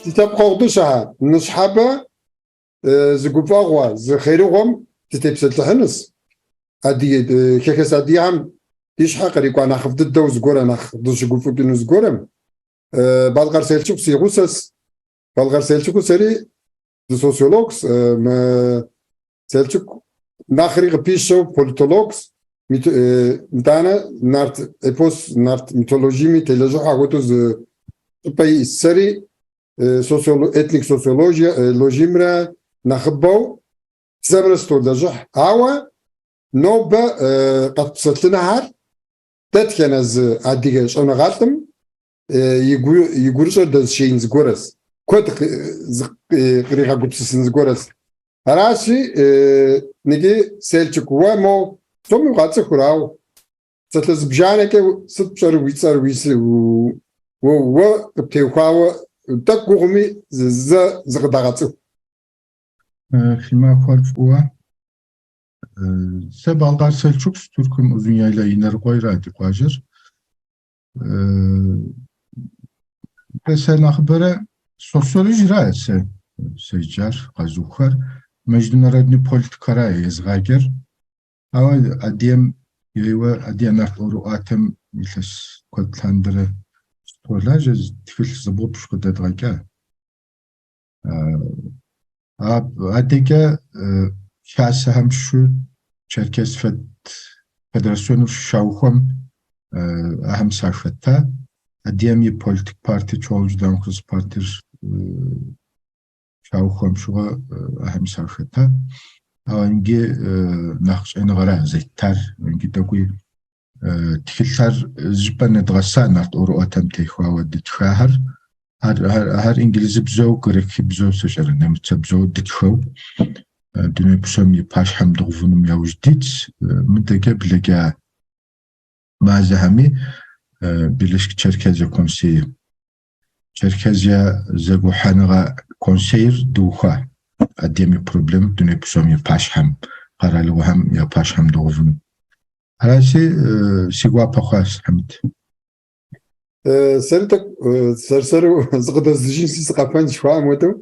Си лъэпкъэгъу дыщэхэ, ныщхьэбэ зы гуфӏэгъуэ, зы хъерыгъуэм дытепсэлъыхьынущ. Адыгэ, хэхэс адыгэхэм ди щхьэ кърикӏуа нэхъыфӏ дыдэу зыгуэрэ, нэхъ дыщыгуфӏыкӏыну зыгуэрэм. Балкъэр Селчук си гъусэс. Балкъэр Селчуку сэри дысоциологс, мы Селчук нэхъри къыпищэу политологс, нтӏанэ нарт эпос, нарт мифологиеми телэжьыхьу апхуэдэу зы щӏыпӏэ иӏэс. Сэри этник социологие логиемрэ нэхъыбэу бзэмрэ сытолэжьыхь. Ауэ нобэ къэтпсэлъынухэр дэтхэнэ зы адыгэ щӏэныгъэлӏым и гурыщӏэр дэзышеин зыгуэрэс, куэд къригъэгупсысын зыгуэрэс. Аращи, ныджы Селчук, уэ мо псоми укъацӏыхур, ауэ псалъэ зыбжанэкӏэ сыт пщӏэр уи цӏэр, уэ уэ къыптеухуауэ тӏэкӏу гугъуми зэ зыкъыдэгъэцӏыху. Фи махуэр фӏыуэ. Сэ Балкъар Селчукс, Тыркум Узуняйла Инарыкъуейра ди къуажэр. Сэ нэхъыбэрэ социологиера сэ сэджар къэзухар, международный политикэра езгъаджэр. Ауэ адыгэм ейуэ адыгэ нарт ӏуэрыӏуатэм илъэс куэд лъандэрэ сытолажьэ, тхылъ зыбгъупщӏ къыдэдгъэкӏа. Адэкӏэ хасэхэм щыщу Черкес федерасионыр щаухуэм ахэм сахэта. Адыгэм и политик партие Чуалжьу Дамхъыз партиер щаухуэм щыгъуэ ахэм сахэта. Ауэ иджы нэхъ щӏэныгъэра зеттар, иджы тӏэкӏуи тхылъхэр зыщӏыпӏэ нэдгъэса нарт ӏуэрыӏуатэм техуауэ дытхахэр. Ахэр инглызыбзэу, грекыбзэу, сощӏэрэ нэмыцэбзэу дытхэу дуней псом и пащхьэм дгъэувыным яужь дитщ. Мыдэкӏэ блэкӏа мазэхэми Birleşik Çerkezya Konseyi, Черкезия зэгухьэныгъэ консейр дыухуа Адыгэм и проблем дуней псом и пащхьэм, къэралыгъуэхэм я пащхьэм дгъэувыну. Аращи, си гуапэ хъуащ, Хьэмид. Сэри тӏэкӏу сэр-сэру зыкъыдэздзыжынси сыкъэфэн жыхуаӏэм хуэдэу.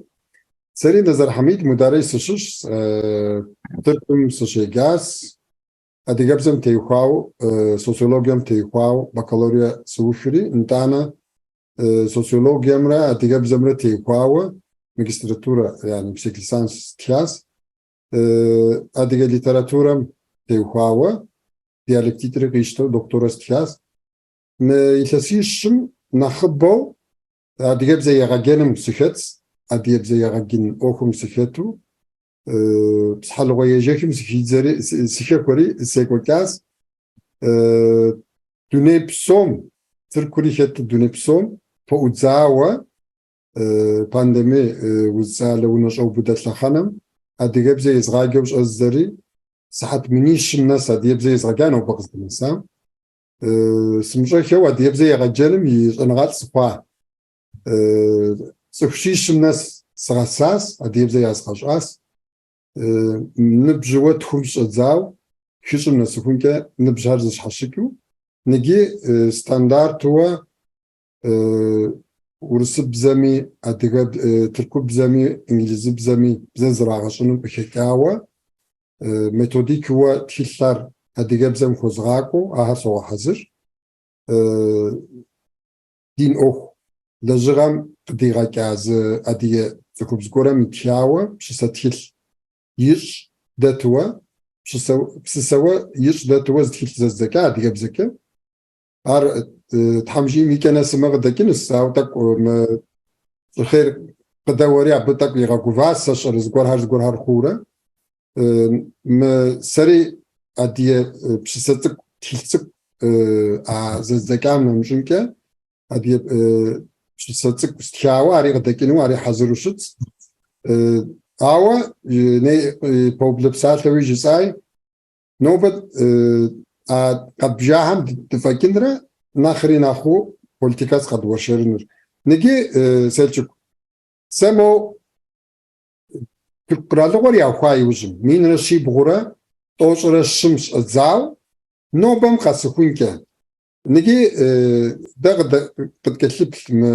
Сэри Нэзэр Хьэмид Мударей сыщыщщ, Тыркум сыщеджащ, адыгэбзэм теухуауэ, социологием теухуауэ бакалавриат сыухри, нтӏанэ социологиемрэ адыгэбзэмрэ теухуауэ магистратурэ, яни yüksek lisans стхащ. Адыгэ литературэм теухуауэ диалектитӏри къищтэу доктора стхащ. Мы илъэсищым нэхъыбэу адыгэбзэ егъэджэным сыхэтс, адыгэбзэ егъэджын ӏуэхум сыхэту, псыхьэлыгъуэ ежэхым сыхидзэри, сыхэхуэри секӏуэкӏащ. Дуней псом, Тыркури хэту дуней псом пэӏудзауэ пандеми уз цӏалэ унэщӏэубыдэ лъэхъэнэм адыгэбзэ езгъаджэу щӏэздзэри, сыхьэт минищым нэс адыгэбзэ езгъэджа нобэ къыздынэсам. Сымыщӏэххэу адыгэбзэ егъэджэным и щӏэныгъэлӏ сыхъуа. Цӏыху щищым нэс сыгъэсащ, адыгэбзэ язгъэщӏащ. Ныбжьыуэ тхум щӏэдзау, хыщӏым нэсыхункӏэ ныбжьхэр зэщхьэщыкӏыу, ныджы стандартуэ урысыбзэми, адыгэ тыркубзэми, инглызыбзэми бзэ зрагъэщӏыным къыхэкӏауэ, методикыуэ тхылъхэр адыгэбзэм хуэзгъакӏуэу ахэр согъэхьэзыр. Дин ӏуэху лэжьыгъэм къыдигъэкӏа зы адыгэ цӏыхубз гуэрэм итхауэ пщысэ тхылъ ищӏ дэтуэ, псысэуэ ищӏ дэтуэ зы тхылъ зэздзэкӏа адыгэбзэкӏэ. Ар Тхьэм жиӏэм и кӏэ нэсымэ къыдэкӏынущ, ауэ тӏэкӏу мы щӏыхъейр къыдэуэри абы тӏэкӏу игъэгува, сэ сщӏэрэ зыгуэрхэр зыгуэрхэр хъуурэ. Мы сэри адыгэ псысэ цӏыкӏу, тхылъ цӏыкӏу а зэздзэкӏам нэмыщӏынкӏэ адыгэ псысэ цӏыкӏу стхауэ ари къыдэкӏыну, ари хьэзыру щытщ. Ауэ пэублэ псалъэуи жысӏай, Нобэ а къэбжахэм дыфӏэкӏынрэ нэхъри нэхъыу политикэс къэдуэршэрынур. Ныджы, Селчук, сэ мо Тырку къэралыгъуэр яухуа иужьым, 1133-м щӏэдзау, нобэм къэсыхункӏэ. Ныджы дэ къыткӏэлъыплъ мы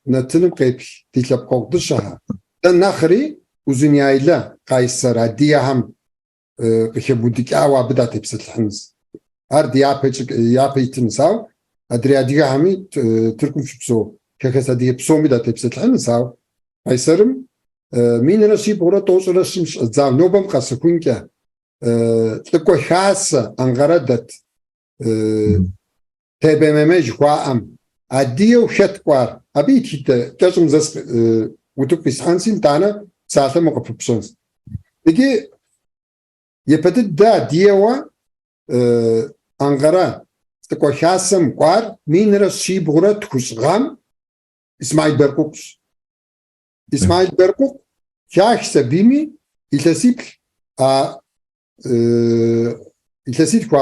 нэтыным къеплъ ди лъэпкъэгъу дыщэхэр, дэ нэхъри Узуняйлэ, Къайсэр адыгэхэм къыхэбудыкӏауэ абы датепсэлъыхьынущ. Ар ди япэ итынущ, ауэ адрей адыгэхэми Тыркум щыпсэу хэхэс адыгэ псоми датепсэлъыхьынущ, ауэ Къайсэрым 1345-м щӏэдзауэ нобэм къэсыхункӏэ лӏыкӏуэ хасэ Анкъэрэ дэт ТБММ жыхуаӏэм адыгэу хэт кӏуар, абы и тхыдэ кӏэщӏым зэ утыку къисхьэнси, нтӏанэ псалъэм укъыпыпщэнщ. Иджы япэ дыдэ адыгэуэ Анкъэрэ лӏыкӏуэ хасэм кӏуар 1302 гъэм Исмаил Бэркъукъущ. Исмаил Бэркъукъу хах сабийми илъэсиплӏ а илъэситху а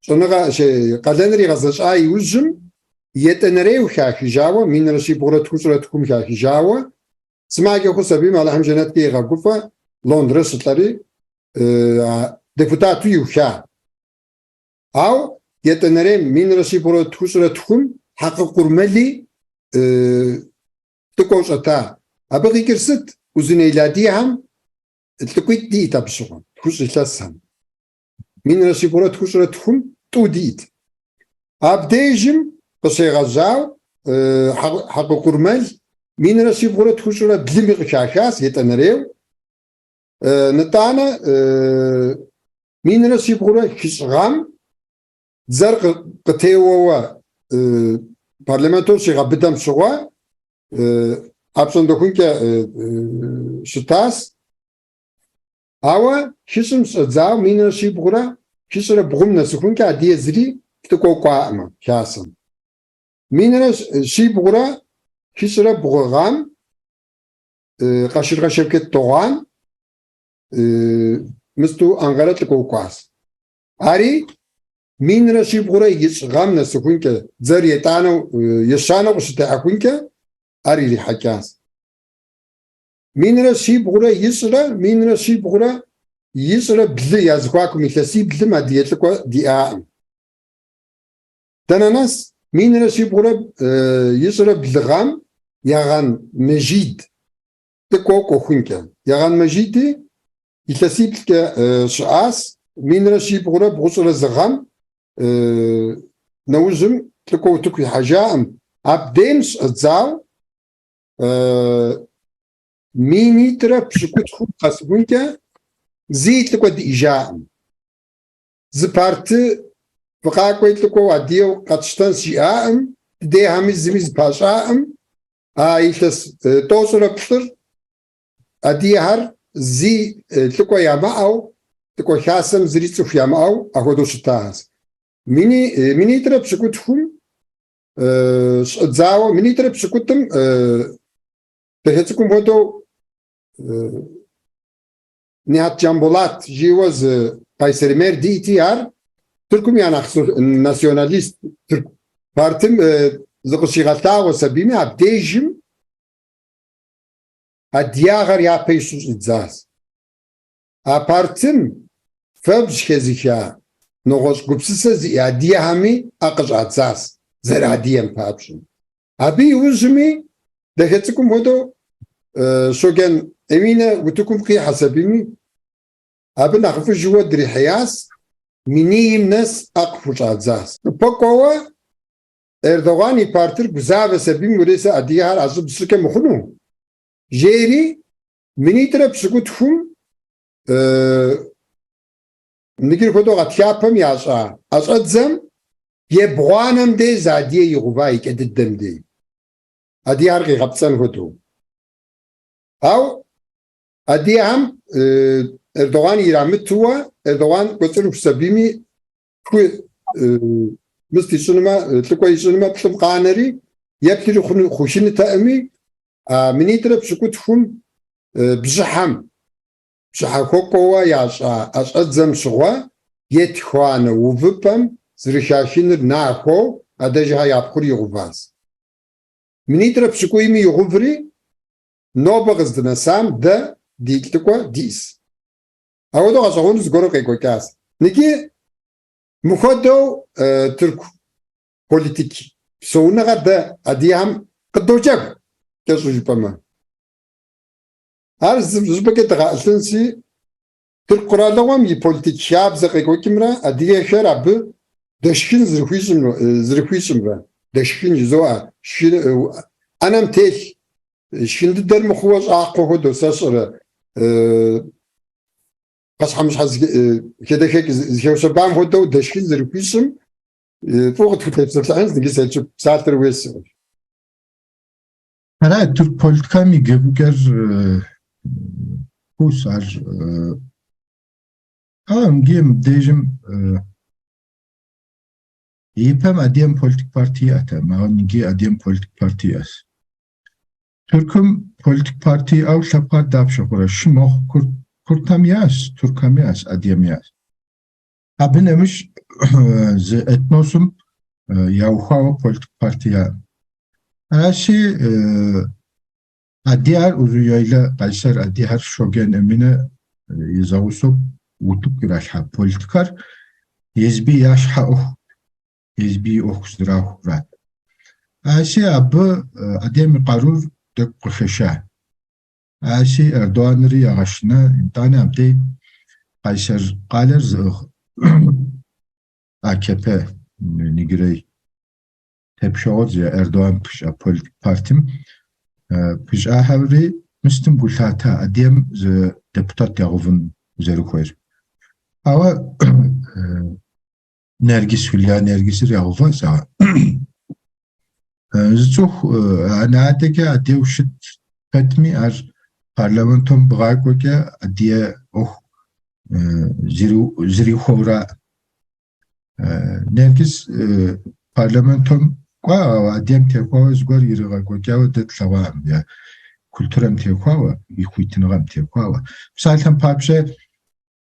щӏэныгъэ къалэныр игъэзэщӏа иужьым етӏэнэрейуэ хахыжауэ, 1343-м хахыжауэ, сымаджэ хъу сабийм Алыхьым жэнэткӏэ игъэгуфӏэ, Лондрэ щылӏэри депутату иуха. Ау етӏэнэрейм 1342-м Хьэкъы Къурмэли лӏыкӏуэу щӏэта. Абы къикӏыр сыт? Узунейлэ адыгэхэм лӏыкӏуитӏ диӏэт абы щыгъуэм, тхущӏ илъэсхэм. 1342-м тӏу диӏэт. Абдежым къыщегъэжьау Хьэкъы Къурмэл 1343-ми къыхахащ етӏанэрейуэ. Нытӏанэ 1304 гъэм дзэр къытеуэуэ парламентор щигъэбыдэм щыгъуэ апщӏондэхункӏэ щытащ. Ауэ хыщӏым щӏэдзауэ 1343-м нэсыхункӏэ адыгэ зыри лӏыкӏуэу кӏуаӏымэ хасэм. 1342 гъэм Къашыргъэ Шевкет Догъуан мысту Анкъэрэ лӏыкӏуэу кӏуащ. Ари 1302 гъэм нэсыхункӏэ, дзэр етӏанэу, ещанэу къыщытехьэхункӏэ, ар ирихьэкӏащ. 1302-рэ 1323 я зэхуакум илъэсиблым адыгэ лӏыкӏуэ диӏаӏым. Дэнэ нэс? 1323 гъэм Егъэн Мэжид лӏыкӏуэу кӏуэхункӏэ. Егъэн Мэжиди илъэсиплӏкӏэ щыӏащ, 1341 гъэм нэужьым лӏыкӏуэу утыку ихьэжаӏым. Абдейм щӏэдзау 2020-м къэсыхункӏэ зыи лӏыкӏуэ диӏэжаӏым. Зы парты фыкъакӏуи лӏыкӏуэу адыгэу къэтщтэнщ жиӏаӏым, дыдейхэми зыми зыпащӏаӏым. А илъэс тӏощӏрэ плӏыр адыгэхэр зи лӏыкӏуэ ямыӏэу, лӏыкӏуэ хасэм зыри цӏыху ямыӏэу ахуэдэу щытащ. 2020-м щӏэдзауэ, 2009-м дахэ цӏыкӏум хуэдэу Нихьэт Джамбулат жиуэ зы Къайсэри мэр диӏти, ар Тыркум я нэхъ националист тырку партым зыкъыщигъэлъагъуэ сабийми абдежым адыягъэр япэ ищу щӏидзащ. А партым фэбжь хезыха нэгъуэщӏ гупсысэ зиӏэ адыгэхэми ӏэ къыщӏадзащ зэрыадыгэм папщӏэ. Абы иужьми дахэ цӏыкӏум хуэдэу Щоджэн Эминэ утыкум къихьэ сабийми, абы нэхъыфӏыжыуэ дрихьеящ, минийм нэс ӏэ къыхущӏадзащ. Къыпэкӏуэуэ Эрдогъан и партыр гузавэ сабийм урысэ адыгэхэр ӏэщӏыб щӏыкӏэ мыхъуну, жери 2020-м ныджыр хуэдэу гъатхапэм ящӏа ӏэщӏэдзэм ебгъуанэм дей зы адыгэ игъува икӏэ дыдэм дей. Адыгэхэр къигъэпцӏэн хуэдэу. Ау адыгэхэм Эрдогъан ирамытуэ, Эрдогъан кӏуэцӏрыху сабийми тху мыст ищӏынумэ, лӏыкӏуэ ищӏынумэ, плӏым къанэри, еплъри хъухынытэӏыми, а 2020-м бжьыхьэм бжьыхьэ хуэкӏуэуэ ящӏа ӏэщӏэдзэм щыгъуэ етхуанэ увыпӏэм зэрыхахыныр нахуэу Адэжьхэ я пхъур игъуващ. 2007-ми игъуври, нобэ къыздынэсам дэ ди лӏыкӏуэ диӏэс. Апхуэдэу гъэщӏэгъуэну зыгуэру къекӏуэкӏащ. Ныджы мыхуэдэу тырку политик псэуныгъэр дэ адыгэхэм къыдоджэгу. Кӏэщӏу жыпӏэмэ. Ар зы щӏыпӏэкӏэ дгъэӏылъынси, Тырку къэралыгъуэм и политик хабзэ къекӏуэкӏымрэ адыгэхэр абы дэшхын зэрыхуищӏымрэ, дэшхын жызоӏэ, шхын, ӏэнэм телъ шхын дыдэр мыхъууэ щӏакхъуэ хуэдэу сэ сщӏэрэ, пхъэщхьэмыщхьэ хадэхэкӏ зэхэущэбам хуэдэу дэшхын зэрыхуищӏым фӏыуэ къытхутепсэлъыхьынщ, иджы Селчук псалъэр уесыӏэщ. Ара, тырку политикэм и джэгукӏэр куущ, ар иджы мыбдежым ипэм адыгэм политик парти иӏэтэкъым, ауэ иджы адыгэм политик парти иӏэщ. Тыркум политик парти иӏэу лъэпкъхэр дапщэ хъурэ? Щы мэхъу, курдхэм яӏэщ, тыркхэм яӏэщ, адыгэм яӏэщ. Абы нэмыщӏ зы этносым яухуауэ политик парти яӏэкъым. Аращи, адыгэр Узун-Яйла Къайсэр адыгэр Щоджэн Эминэ и зэгъусэу утыку иралъхьа политикэр езыби я щхьэ ӏуэхут, езыби и ӏуэху зэрахуэрат. Аращи, абы адыгэм и къарур тӏэкӏу къыхэша. Аращи, Эрдоганри ягъэшынэ, итӏанэ абдей Къайсэр къалэр зыӏыгъ АКП ныджырей тепщэгъуэр зиӏэ Эрдоган пыщӏа политик партым пыщӏахэри мыстым гу лъата адыгэм зы депутат ягъэувын зэрыхуейр. Ауэ Нергис Хюлья Нергисыр ягъэуващ, ауэ зы цӏыху анэ-адэкӏэ адыгэу щыт пэтми, ар парламентом бгъакӏуэкӏэ адыгэ ӏуэху зэрихуэура. Нергис парламентом кӏуа, ауэ адыгэм техуауэ зыгуэр иригъэкӏуэкӏауэ дэ тлъэгъуакъым, я культурэм техуауэ, и хуитыныгъэм техуауэ. Псалъэм папщӏэ,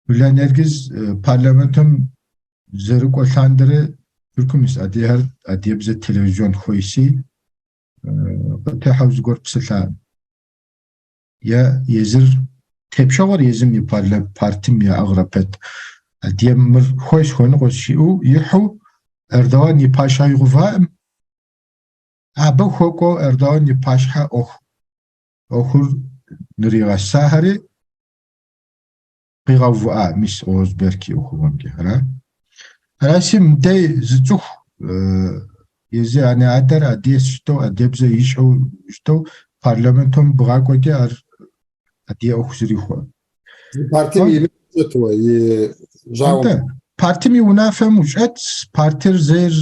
Хюлья Нергиз парламентым зэрыкӏуэ лъандэрэ Тыркум ис адыгэхэр адыгэбзэ телевизион хуейси, къытехьэу зыгуэр псэлъакъым. Е езыр тепщэгъуэр езым и партым яӏыгърэ пэт адыгэм мыр хуейщ, хуэныкъуэщ жиӏэу ихьу Эрдоган и пащхьэ игъэуваӏым. Абы хуэкӏуэу Эрдоган и пащхьэ ӏуэхур нригъэсахэри къигъэувыӏа мис Оузберк и ӏуэхугъуэмкӏэ, ара? Аращи, мыдей зы цӏыху езы анэ-адэр адыгэу щыту, адыгэбзэ ищӏэу щыту парламентом бгъакӏуэкӏэ ар адыгэ ӏуэху зэрихуэ. Партым и щӏэтуэ, и жьауэм. Нтӏэ, партым и унафэм ущӏэтщ, партыр зейр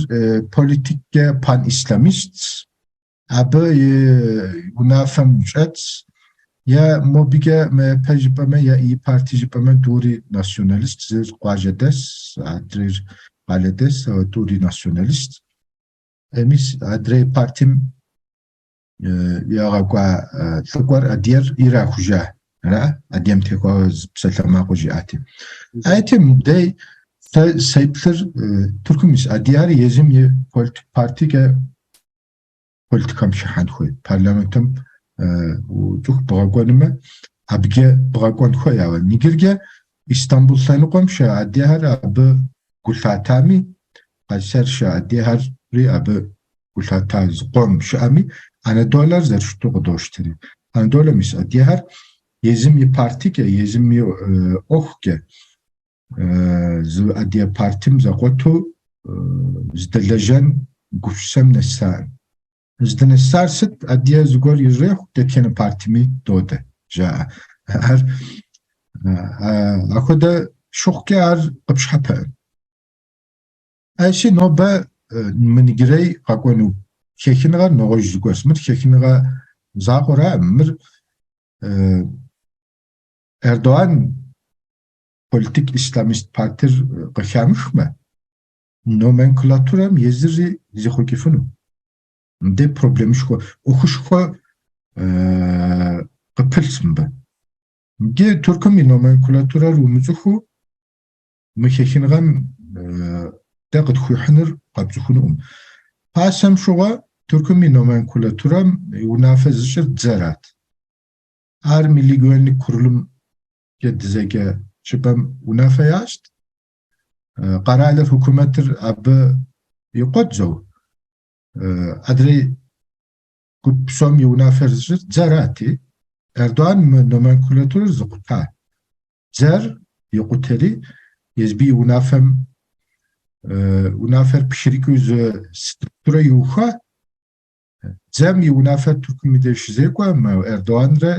политиккӏэ пан-исламистщ, Абы и унафэм щӏэтщ, е мобыкӏэ МХП жыпӏэмэ, е И парти жыпӏэмэ, тӏури националист, зыр къуажэдэс, адрейр къалэдэс, ауэ тӏури националист. Мис адрей партим ягъэкӏуа лӏыкӏуэр адыгэр ирахужа, ара? Адыгэм техуауэ зы псалъэмакъыу жиӏати. Арати, мыбдей сэ сеплъыр Тыркум ис адыгэр езым и политик партикӏэ политикэм хыхьэн хуей. Парламентым цӏыху бгъэкӏуэнумэ, абыкӏэ бгъэкӏуэн хуей. Ауэ ныджыркӏэ Истамбул лъэныкъуэм щыӏэ адыгэхэр абы гу лъатами, Къайсэр щыӏэ адыгэхэри абы гу лъата зыкъом щыӏэми, Анадолэр зэрыщыту къыдощтэри. Анадолэм ис адыгэхэр езым и партикӏэ, езым и ӏуэхукӏэ зы адыгэ партым зэкъуэту зыдэлэжьэн гупсысэм нэсаӏым. Здынэсар сыт, адыгэ зыгуэр ирехъу, дэтхэнэ партми додэ, жаӏэ. Ар апхуэдэ щыхъукӏэ ар къыпщхьэпэӏым. Аращи, нобэ мы ныджырей къэкӏуэну хэхыныгъэр нэгъуэщӏ зыгуэрщ. Мыр хэхыныгъэ закъуэраӏым, мыр Эрдоган политик исламист партыр къыхамыхмэ, номенклатурэм езыри зихъуэкӏыфыну. Мыбдеж проблемышхуэ, ӏуэхушхуэ къыпылъщ мыбы. Иджы Тыркум и номенклатурэр умыцӏыхуу мы хэхыныгъэм дэ къытхуихьынур къэпцӏыхунукъым. Пасэм щыгъуэ Тыркум и номенклатурэм и унафэ зыщӏыр дзэрат. Ар Milli Güvenlik Kurulum дызэджэ щӏыпӏэм унафэ ящӏт. Къэралыр, хукумэтыр абы и къуэдзэу, адрей гуп псом и унафэр зыщӏыр дзэрати, Эрдогъан мы номенклатурэр зыкъута дзэр икъутэри, езби и унафэм унафэр пхырыкӏыу зы структурэ иухуа. Дзэм и унафэр Тыркум и деж щызекӏуэ, мы Эрдогъанрэ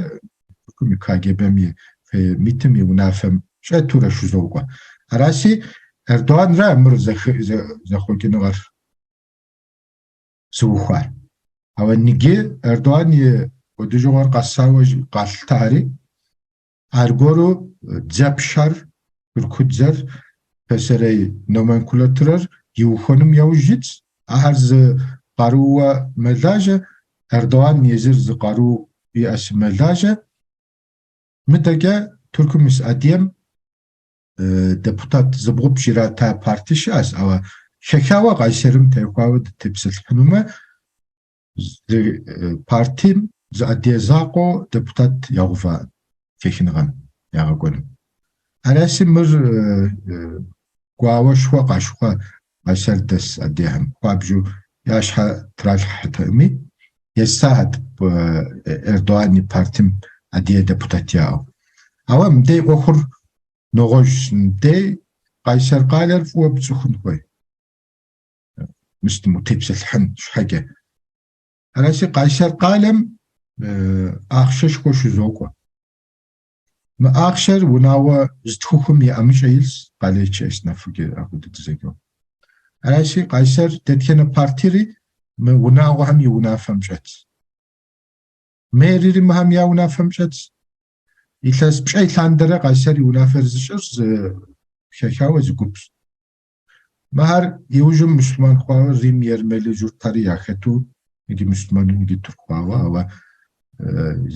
Тыркум и КГБ-м и МИТ-м и унафэм щӏэтурэ щызокӏуэ. Араси, Эрдогъанра мыр зэхъуэкӏыныгъэр зыухуар. Ауэ ныджы Эрдогъан и кӏуэдыжыгъуэр къэсауэ къалъытари, аргуэру дзэпщэр, тыркудзэр, пасэрей номенклатурэр иухуэным яужь итщ. Ахэр зы къарууэ мэлажьэ, Эрдогъан езыр зы къару иӏэщи мэлажьэ. Мыдэкӏэ Тыркум ис адыгэм депутат зыбгъупщӏ ирата парти щыӏэщ, ауэ хэхауэ Къайсэрым техуауэ дытепсэлъыхьынумэ, зы партим зы адыгэ закъуэу депутат ягъэува хэхыныгъэм ягъэкӏуэным. Араси мыр гуауэшхуэ къащыхъуа Къайсэр дэс адыгэхэм хуабжьу я щхьэ тралъхьэтэкъыми, есахэт Эрдогъан и партим адыгэ депутат яӏэу. Ауэ мыдей ӏуэхур нэгъуэщӏщ. Мыдей Къайсэр къалэр фӏыуэ пцӏыхун хуей. Мыстым утепсэлъыхьын щхьэкӏэ. Араси Къайсэр къалэм ахъшэшхуэ щызокӏуэ. Мы ахъшэр унагъуэ зытхухым и ӏэмыщӏэ илъщ, къалэичи эснафыкӏэ апхуэдэ дызэкӏуэу. Аращи, Къайсэр дэтхэнэ партири мы унагъуэхэм и унафэм щӏэтщ. Мэрири мыхэм я унафэм щӏэтщ. Илъэс пщӏей лъандэрэ Къайсэр и унафэр зыщӏыр зы хэхауэ зы гупщ. Мыхэр иужьым муслъымэн хъуауэ Рим ермэлы журтхэри яхэту, иджы муслъымэну, иджы тырку хъуауэ, ауэ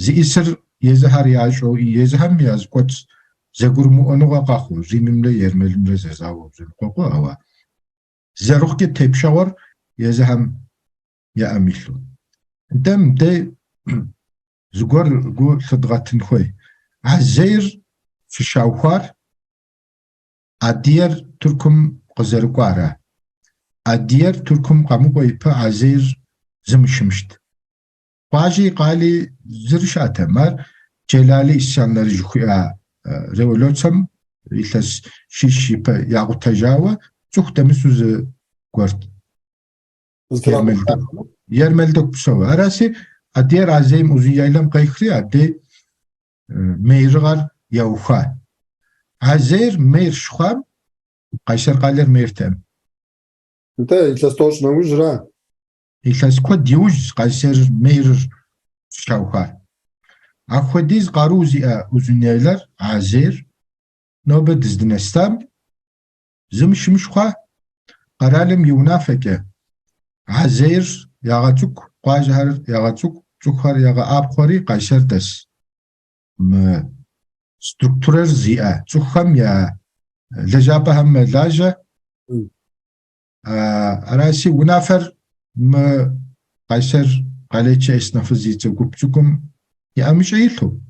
зиӏисыр езыхэр ящӏэу, езыхэм я зэкӏуэцӏ зэгурымыӏуэныгъэ къэхъуу, Римымрэ ермэлымрэ зэзауэу зэныкъуэкъуу, ауэ зэрыхъукӏэ тепщэгъуэр езыхэм я ӏэм илъу. Нтӏэ мыдей зыгуэр гу лъыдгъэтын хуей. Азейр щыщаухуар Адыгэр Тыркум къызэрыкӏуара. Адыгэр Тыркум къэмыкӏуэ ипэ Азейр зым щымыщт. Къуажи къали зыри щыӏэтэм. Ар Джелали исьяннары жыхуиӏа революцэм илъэс щищ ипэ якъутэжауэ цӏыху дэмысу зы гуэрт. Ермэл тӏэкӏу псэуэ. Араси, адыгэр Азейм Узун-Яйлэм къехри, абдей мэрыгъэр яухуа. Азейр мэр щыхъуам, Къайсэр къалэр мэртэкъым. Нтӏэ, илъэс тӏощӏ нэужьра? Илъэс куэд иужь Къайсэр мэрыр щаухуар. Апхуэдиз къару зиӏэ Узун-Яйлэр, Азейр, нобэ дыздынэстам, зым щымыщ хъуа къэралым и унафэкӏэ Азейр ягъэцӏыкӏу, къуажэхэр ягъэцӏыкӏу, цӏыхухэр ягъэӏэпхъуэри Къайсэр дэс. Мы структурэр зиӏэ цӏыхухэм я лэжьапӏэхэм мэлажьэ. Араси унафэр мы Къайсэр къалэичи эснафы зи цӏэ гуп цӏыкӏум и ӏэмыщӏэ илъу.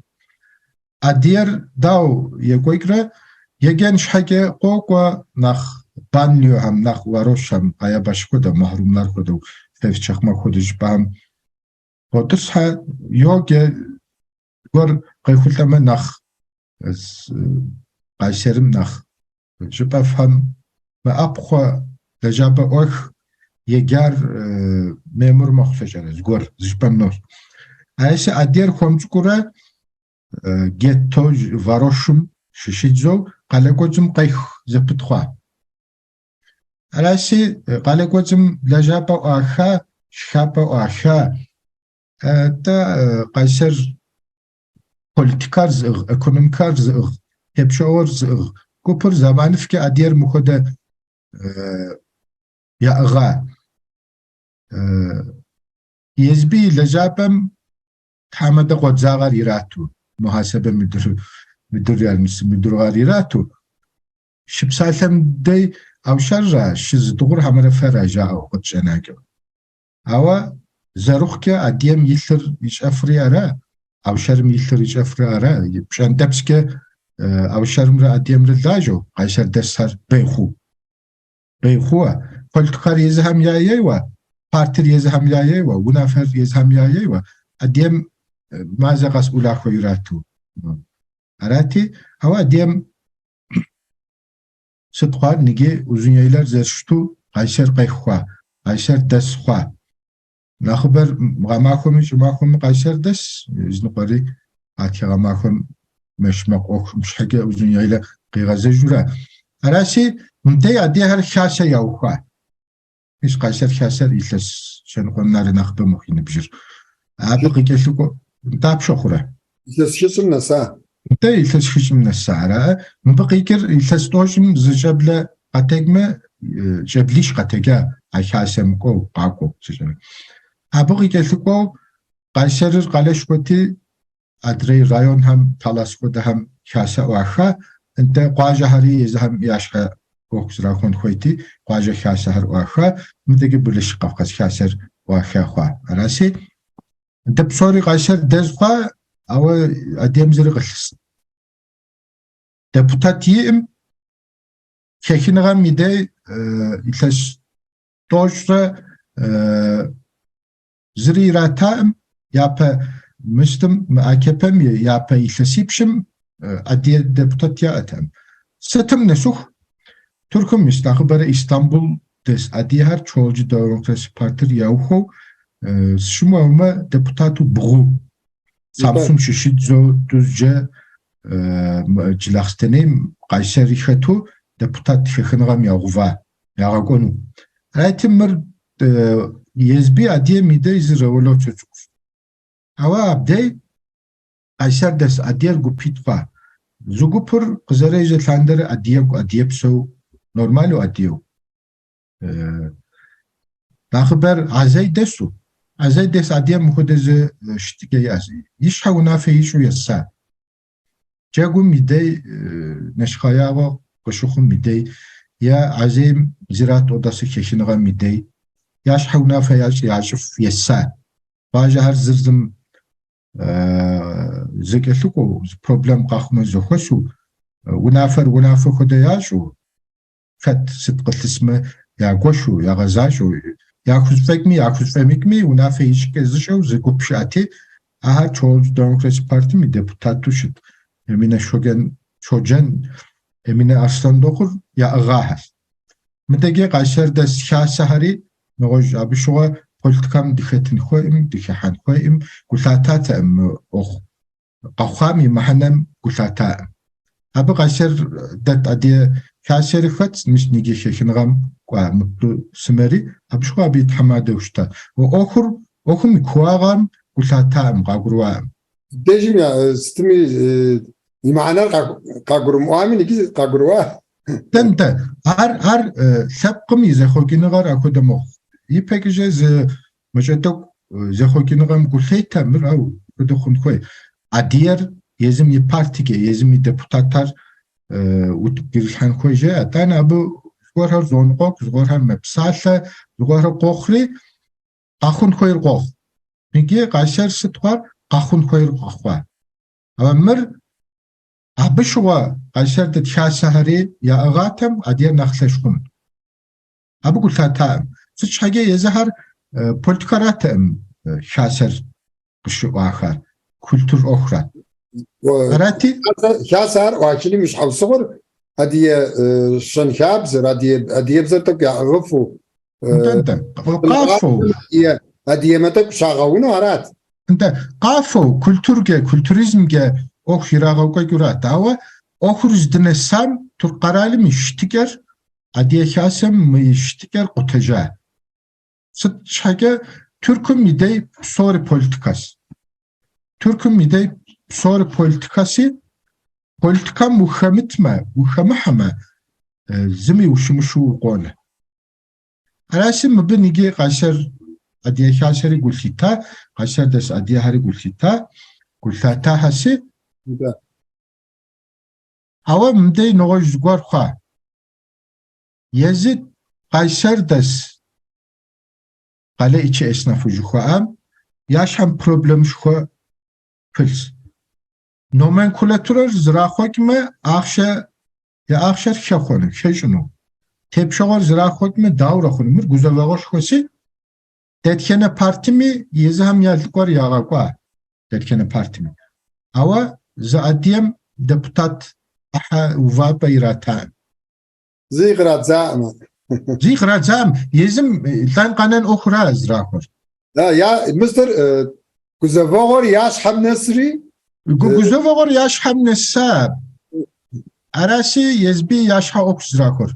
Адыгэр дау екӏуэкӏрэ, еджэн щхьэкӏэ къокӏуэ нэхъ банлиохэм, нэхъ варошхэм, Къаябаш хуэдэу, Махрумлар хуэдэу, Февчахма хуэдэу щӏыпӏэхэм къотӏысхьэ, йоджэ, зыгуэр къехъулӏэмэ нэхъ Къайсэрым нэхъ щӏыпӏэфӏхэм мэӏэпхъуэ, лэжьапӏэ ӏуах, еджар мемур мэхъу лъэкӏэрэ, зыгуэр зы щӏыпӏэм нос. Араси адыгэр хуэм цӏыкӏуурэ гетто варошым щыщидзэу къалэ кӏуэцӏым къех зэпыт хъуа. Араси къалэ кӏуэцӏым лэжьапӏэ ӏуаха, шхапӏэ ӏуаха, Тӏэ Къайсэр политикэр зыӏыгъ, экономикэр зыӏыгъ, тепщэгъуэр зыӏыгъ гупыр зэманыфӏкӏэ адыгэр мыхуэдэ яӏыгъа. Езби и лэжьапӏэм тхьэмадэ къуэдзагъэр ирату, мухьэсэбэ мыдыр мыдыргъэр ирату. Щыпсалъэм дей Аушэрра щызыдыгъур хьэмэрэ фэра жаӏэу къытщӏэнакӏэу. Ауэ зэрыхъукӏэ адыгэм и лъыр ищӏэфри ара, Аушэрым и лъыр ищӏэфри ара, пщӏэнтӏэпскӏэ Аушэрымрэ адыгэмрэ лажьэу, Къайсэр дэсхэр бей хъу. Бей хъууэ, политикэр езыхэм я ейуэ. Партыр езыхэм яейуэ, унафэр езыхэм яейуэ, Адыгэм мазэ къэс улахуэ ирату. Арати, ауэ Адыгэм сыт хъуар, ныги Узуняйлэр зэрыщыту Къайсэр къехуа, Къайсэр дэс хъуа. Нэхъыбэр гъэмахуэми щӏымахуэми Къайсэр дэс, языныкъуэри гъатхэ гъэмахуэм мэш-мэкъу ӏуэхум щхьэкӏэ Узуняйлэ къигъэзэжурэ. Араси, мыбдей адыгэхэр хасэ яухуа. Мис Къайсэр хасэр илъэс щэныкъуэм нэрэ нэхъыбэ мыхъу и ныбжьыр. Абы къыкӏэлъыкӏуэ дапщэ хъурэ? Илъэс хыщӏым нэса. Нтӏэ, илъэс хыщӏым нэса, ара? Мыбы къикӏыр илъэс тӏощӏым зы щӏэблэ къэтегмэ, щӏэблищ къэтэджа а хасэм кӏуэу, къакӏуэу, сыщӏэрэ. Абы къыкӏэлъыкӏуэу Къайсэрыр къалэшхуэти, адрей районхэм, Талас хуэдэхэм хасэ ӏуаха, нтӏэ къуажэхэри езыхэм я щхьэ ӏуэху зэрахуэн хуейти, къуажэ хасэхэр ӏуаха, мыдэкӏэ Берлешик Къафкъас хасэр ӏуаха хъуа. Араси, дэ псори Къайсэр дэз хъуа, ауэ адыгэм зыри къылъыс. Депутат иӏым хэхыныгъэм и дей илъэс тӏощӏрэ зыри иратаӏым, япэ мыстым, мы АКП-м и япэ илъэсипщым адыгэ депутат яӏэтэкъым. Сытым нэсыху Тыркум ис нэхъыбэрэ Истамбул дэс адыгэхэр Чолджы Демокраси партыр яухуэу сщымыуэмэ депутату бгъу Самсун щыщыдзэу Дузджэ Джылахъстэнейм Къайсэри хэту депутат хэхыныгъэм ягъува, ягъэкӏуэну. Арати, мыр езби адыгэм и дей зы революцэ цӏыкӏущ. Ауэ абдей Къайсэр дэс адыгэр гупитӏ хъуа. Зы гупыр къызэрежьэ лъандэрэ адыгэгу адыгэпсэу, нормалу адыгэу. Нэхъыбэр Азей дэсу. Азей дэс адыгэм мыхуэдэ зы щытыкӏэ иӏэщ. И щхьэ унафэ ищӏу еса. Джэгум и дей нэщхъеягъуэ къыщыхъум и дей е Азейм Зираат Одасы хэхыныгъэм и дей я щхьэ унафэ ящӏ ящӏыф еса. Къуажэхэр зыр зым зэкӏэлъыкӏуэу, зы проблем къэхъумэ зэхуэсу, унафэр унафэ хуэдэ ящӏу, хэт сыт къылъысмэ ягуэшу, ягъэзащӏэу, яхузэфӏэкӏми яхузэфӏэмыкӏми унафэ ищӏкӏэ зыщӏэу зы гуп щыӏэти, ахэр Чолджу Демокраси партым и депутату щыт Эминэ Щоджэн, Щоджэн Эминэ Арсландокъур яӏыгъахэр. Мыдэкӏэ Къайсэр дэс хасэхэри нэгъуэщӏ абы щыгъуэ политикэм дыхэтын хуейм, дыхыхьэн хуейм гу лъататэкъым мы ӏуэху къэхъуам и мыхьэнэм гу лъатаӏым. Абы Къайсэр дэт адыгэ хасэри хэтщ, мис ныги хэхыныгъэм кӏуа Мутлу сымэри, абы щыгъуэ абы и тхьэмадэу щыта. ӏуэхур, ӏуэхум и кууагъэм гу лъатаӏым, къагурыӏуаӏым. Дежым я сытми и мыхьэнэр къагурымыӏуами, иджы къагурыӏуа. Нтӏэ, нтӏэ. Ар, ар лъэпкъым и зэхъуэкӏыныгъэр апхуэдэ мэхъу. Ипэкӏэ зы мащӏэ тӏэкӏу зэхъуэкӏыныгъэм гу лъетэ, мыр ау хуэдэ хъун хуей. Адыгэр езым и партикӏэ, езым и депутатар утыку ирилъхьэн хуей жеӏэ. Атӏанэ абы зыгуэрхэр зоныкъуэкъу, зыгуэрхэр мэпсалъэ, зыгуэрхэр къохъури, къэхъун хуейр къохъу. Иджы Къайсэр сыт хъуар? Къэхъун хуейр къэхъуа. Ауэ мыр абы щыгъуэ Къайсэр дэт хасэхэри яӏыгъатэм адыгэр нэхъ лъэщ хъунут. Абы гу лъатаӏым. Сыт щхьэкӏэ езыхэр политикэратэкъым хасэр къыщыӏуахар, культур ӏуэхурат. Арати? Хасэр ӏуахыным и щхьэусыгъуэр адыгэ щэнхабзэр, адыгэбзэр тӏэкӏу яӏыгъыфу, Нтӏэ, нтӏэ. Къафэу. Адыгэмэ тӏэкӏу щагъэуну арат. Нтӏэ, къафэу, культуркӏэ, культуризмкӏэ ӏуэху ирагъэкӏуэкӏыурат. Ауэ ӏуэхур здынэсам Тырку къэралым и щытыкӏэр, Адыгэ хасэм мы и щытыкӏэр къутэжа. Сыт щхьэкӏэ Тыркум и дей псори политикэс. Тыркум и дей псори политикэси, политикэм ухэмытмэ, ухэмыхьэмэ, зыми ущымыщу укъонэ. Араси мыбы ныги Къайсэр Адыгэ хасэри гу лъита, Къайсэр дэс адыгэхэри гу лъита, гу лъатахэси. Ауэ мыбдей нэгъуэщӏ зыгуэр хъуа. Езы Къайсэр дэс Калеичи эснафу жыхуаӏам я щхьэм проблемышхуэ пылъщ. Номенклатурэр зэрахъуэкӏмэ, ахъшэ я ахъшэр хэхъуэну, хэщӏыну. Тепщэгъуэр зэрахъуэкӏмэ, дауэрэ хъуну? Мыр гузэвэгъуэшхуэси. Дэтхэнэ партми езыхэм я лӏыкӏуэр ягъэкӏуа, дэтхэнэ партми. Ауэ зы адыгэм депутат ӏыхьэ увапӏэ иратаӏым. Зыи кърадзаӏым. Зыи кърадзаӏым, езым лӏэн къэнэн ӏуэхура зрахуэр. Я, мыстэр гузэвэгъуэр я щхьэм нэсри. Гузэвэгъуэр я щхьэм нэса. Араси езби я щхьэ ӏуэху зрахуэр.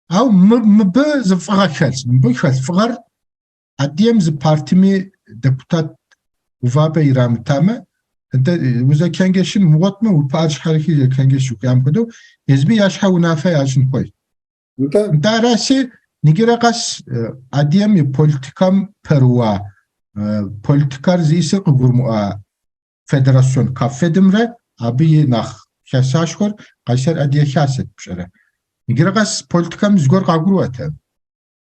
Ауэ мыбы зы фӏыгъэ хэлъ. Мыбы хэлъ фӏыгъэр адыгэм зы партми депутат увапӏэ ирамытамэ, узэчэнджэщын умыгъуэтмэ, уи пыӏэр щхьэрыхи зэчэнджэщ жыхуиӏам хуэдэу, езыми я щхьэ унафэ ящӏын хуей. Нтӏэ араси, иджырэ къэс адыгэм и политикэм пэрыуа, политикэр зиӏысыр къыгурымыӏуа Федерацион КАФФЕДымрэ абы и нэхъ хасащхуэр Къайсэр Адыгэ Хасэт пщӏэрэ. Иджырэ къэс политикэм зыгуэр къагурыӏуэтэкъым,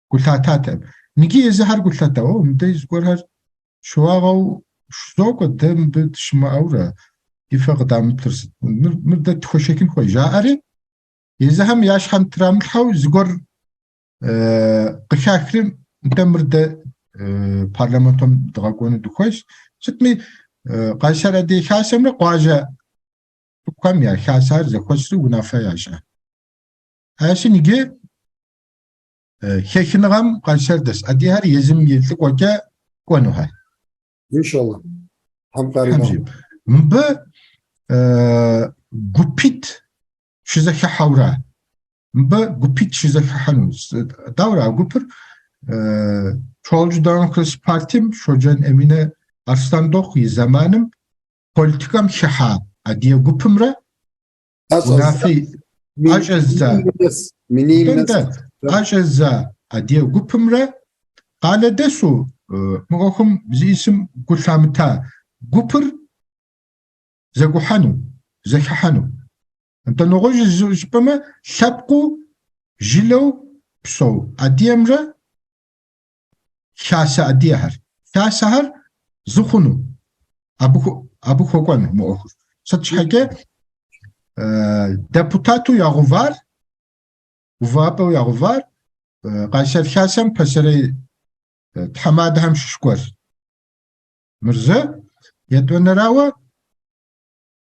гу лъататэкъым. Иджы езыхэр гу лъата, о, мыдэ зыгуэрхэр щыуагъэу щызокӏуэ, дэ мыбы дыщымыӏэурэ, ди фэ къыдамыплъыр сыт, мыр дэ тхуэшэчын хуей, жаӏэри, езыхэм я щхьэм трамылъхьэу зыгуэр къыхахри, нтӏэ мыр дэ парламентом дгъэкӏуэну дыхуейщ. Сытми, Къайсэр Адыгэ Хасэмрэ къуажэ цӏыкӏухэм я хасэхэр зэхуэсри унафэ ящӏа. Аращи, иджы хэхыныгъэм Къайсэр дэс адыгэхэр езым и лӏыкӏуэкӏэ кӏуэнухэр. Иншаллах. Тхьэм къаригъэхъу. Мыбы гупитӏ щызэхыхьэурэ, мыбы гупитӏ щызэхыхьэну. Дауэрэ а гупыр Чолжу Демократ партием Щоджэн Эминэ Арсландохъу и зэманым политикэм хыхьа адыгэ гупымрэ унафэ ӏэщӏэздза ӏэщӏэздза адыгэ гупымрэ къалэдэсу мы ӏуэхум зиӏысым гу лъамыта гупыр зэгухьэну, зэхыхьэну. Нтӏэ нэгъуэщӏу жыпӏэмэ, лъэпкъыу жылэу псэу адыгэмрэ хасэ адыгэхэр. Хасэхэр зы хъуну, абы хуэкӏуэну мы ӏуэхур. Сыт щхьэкӏэ депутату ягъувар, увапӏэу ягъувар Къайсэр хасэм пасэрей тхьэмадэхэм щыщ гуэр. Мыр зы, етӏуанэрауэ,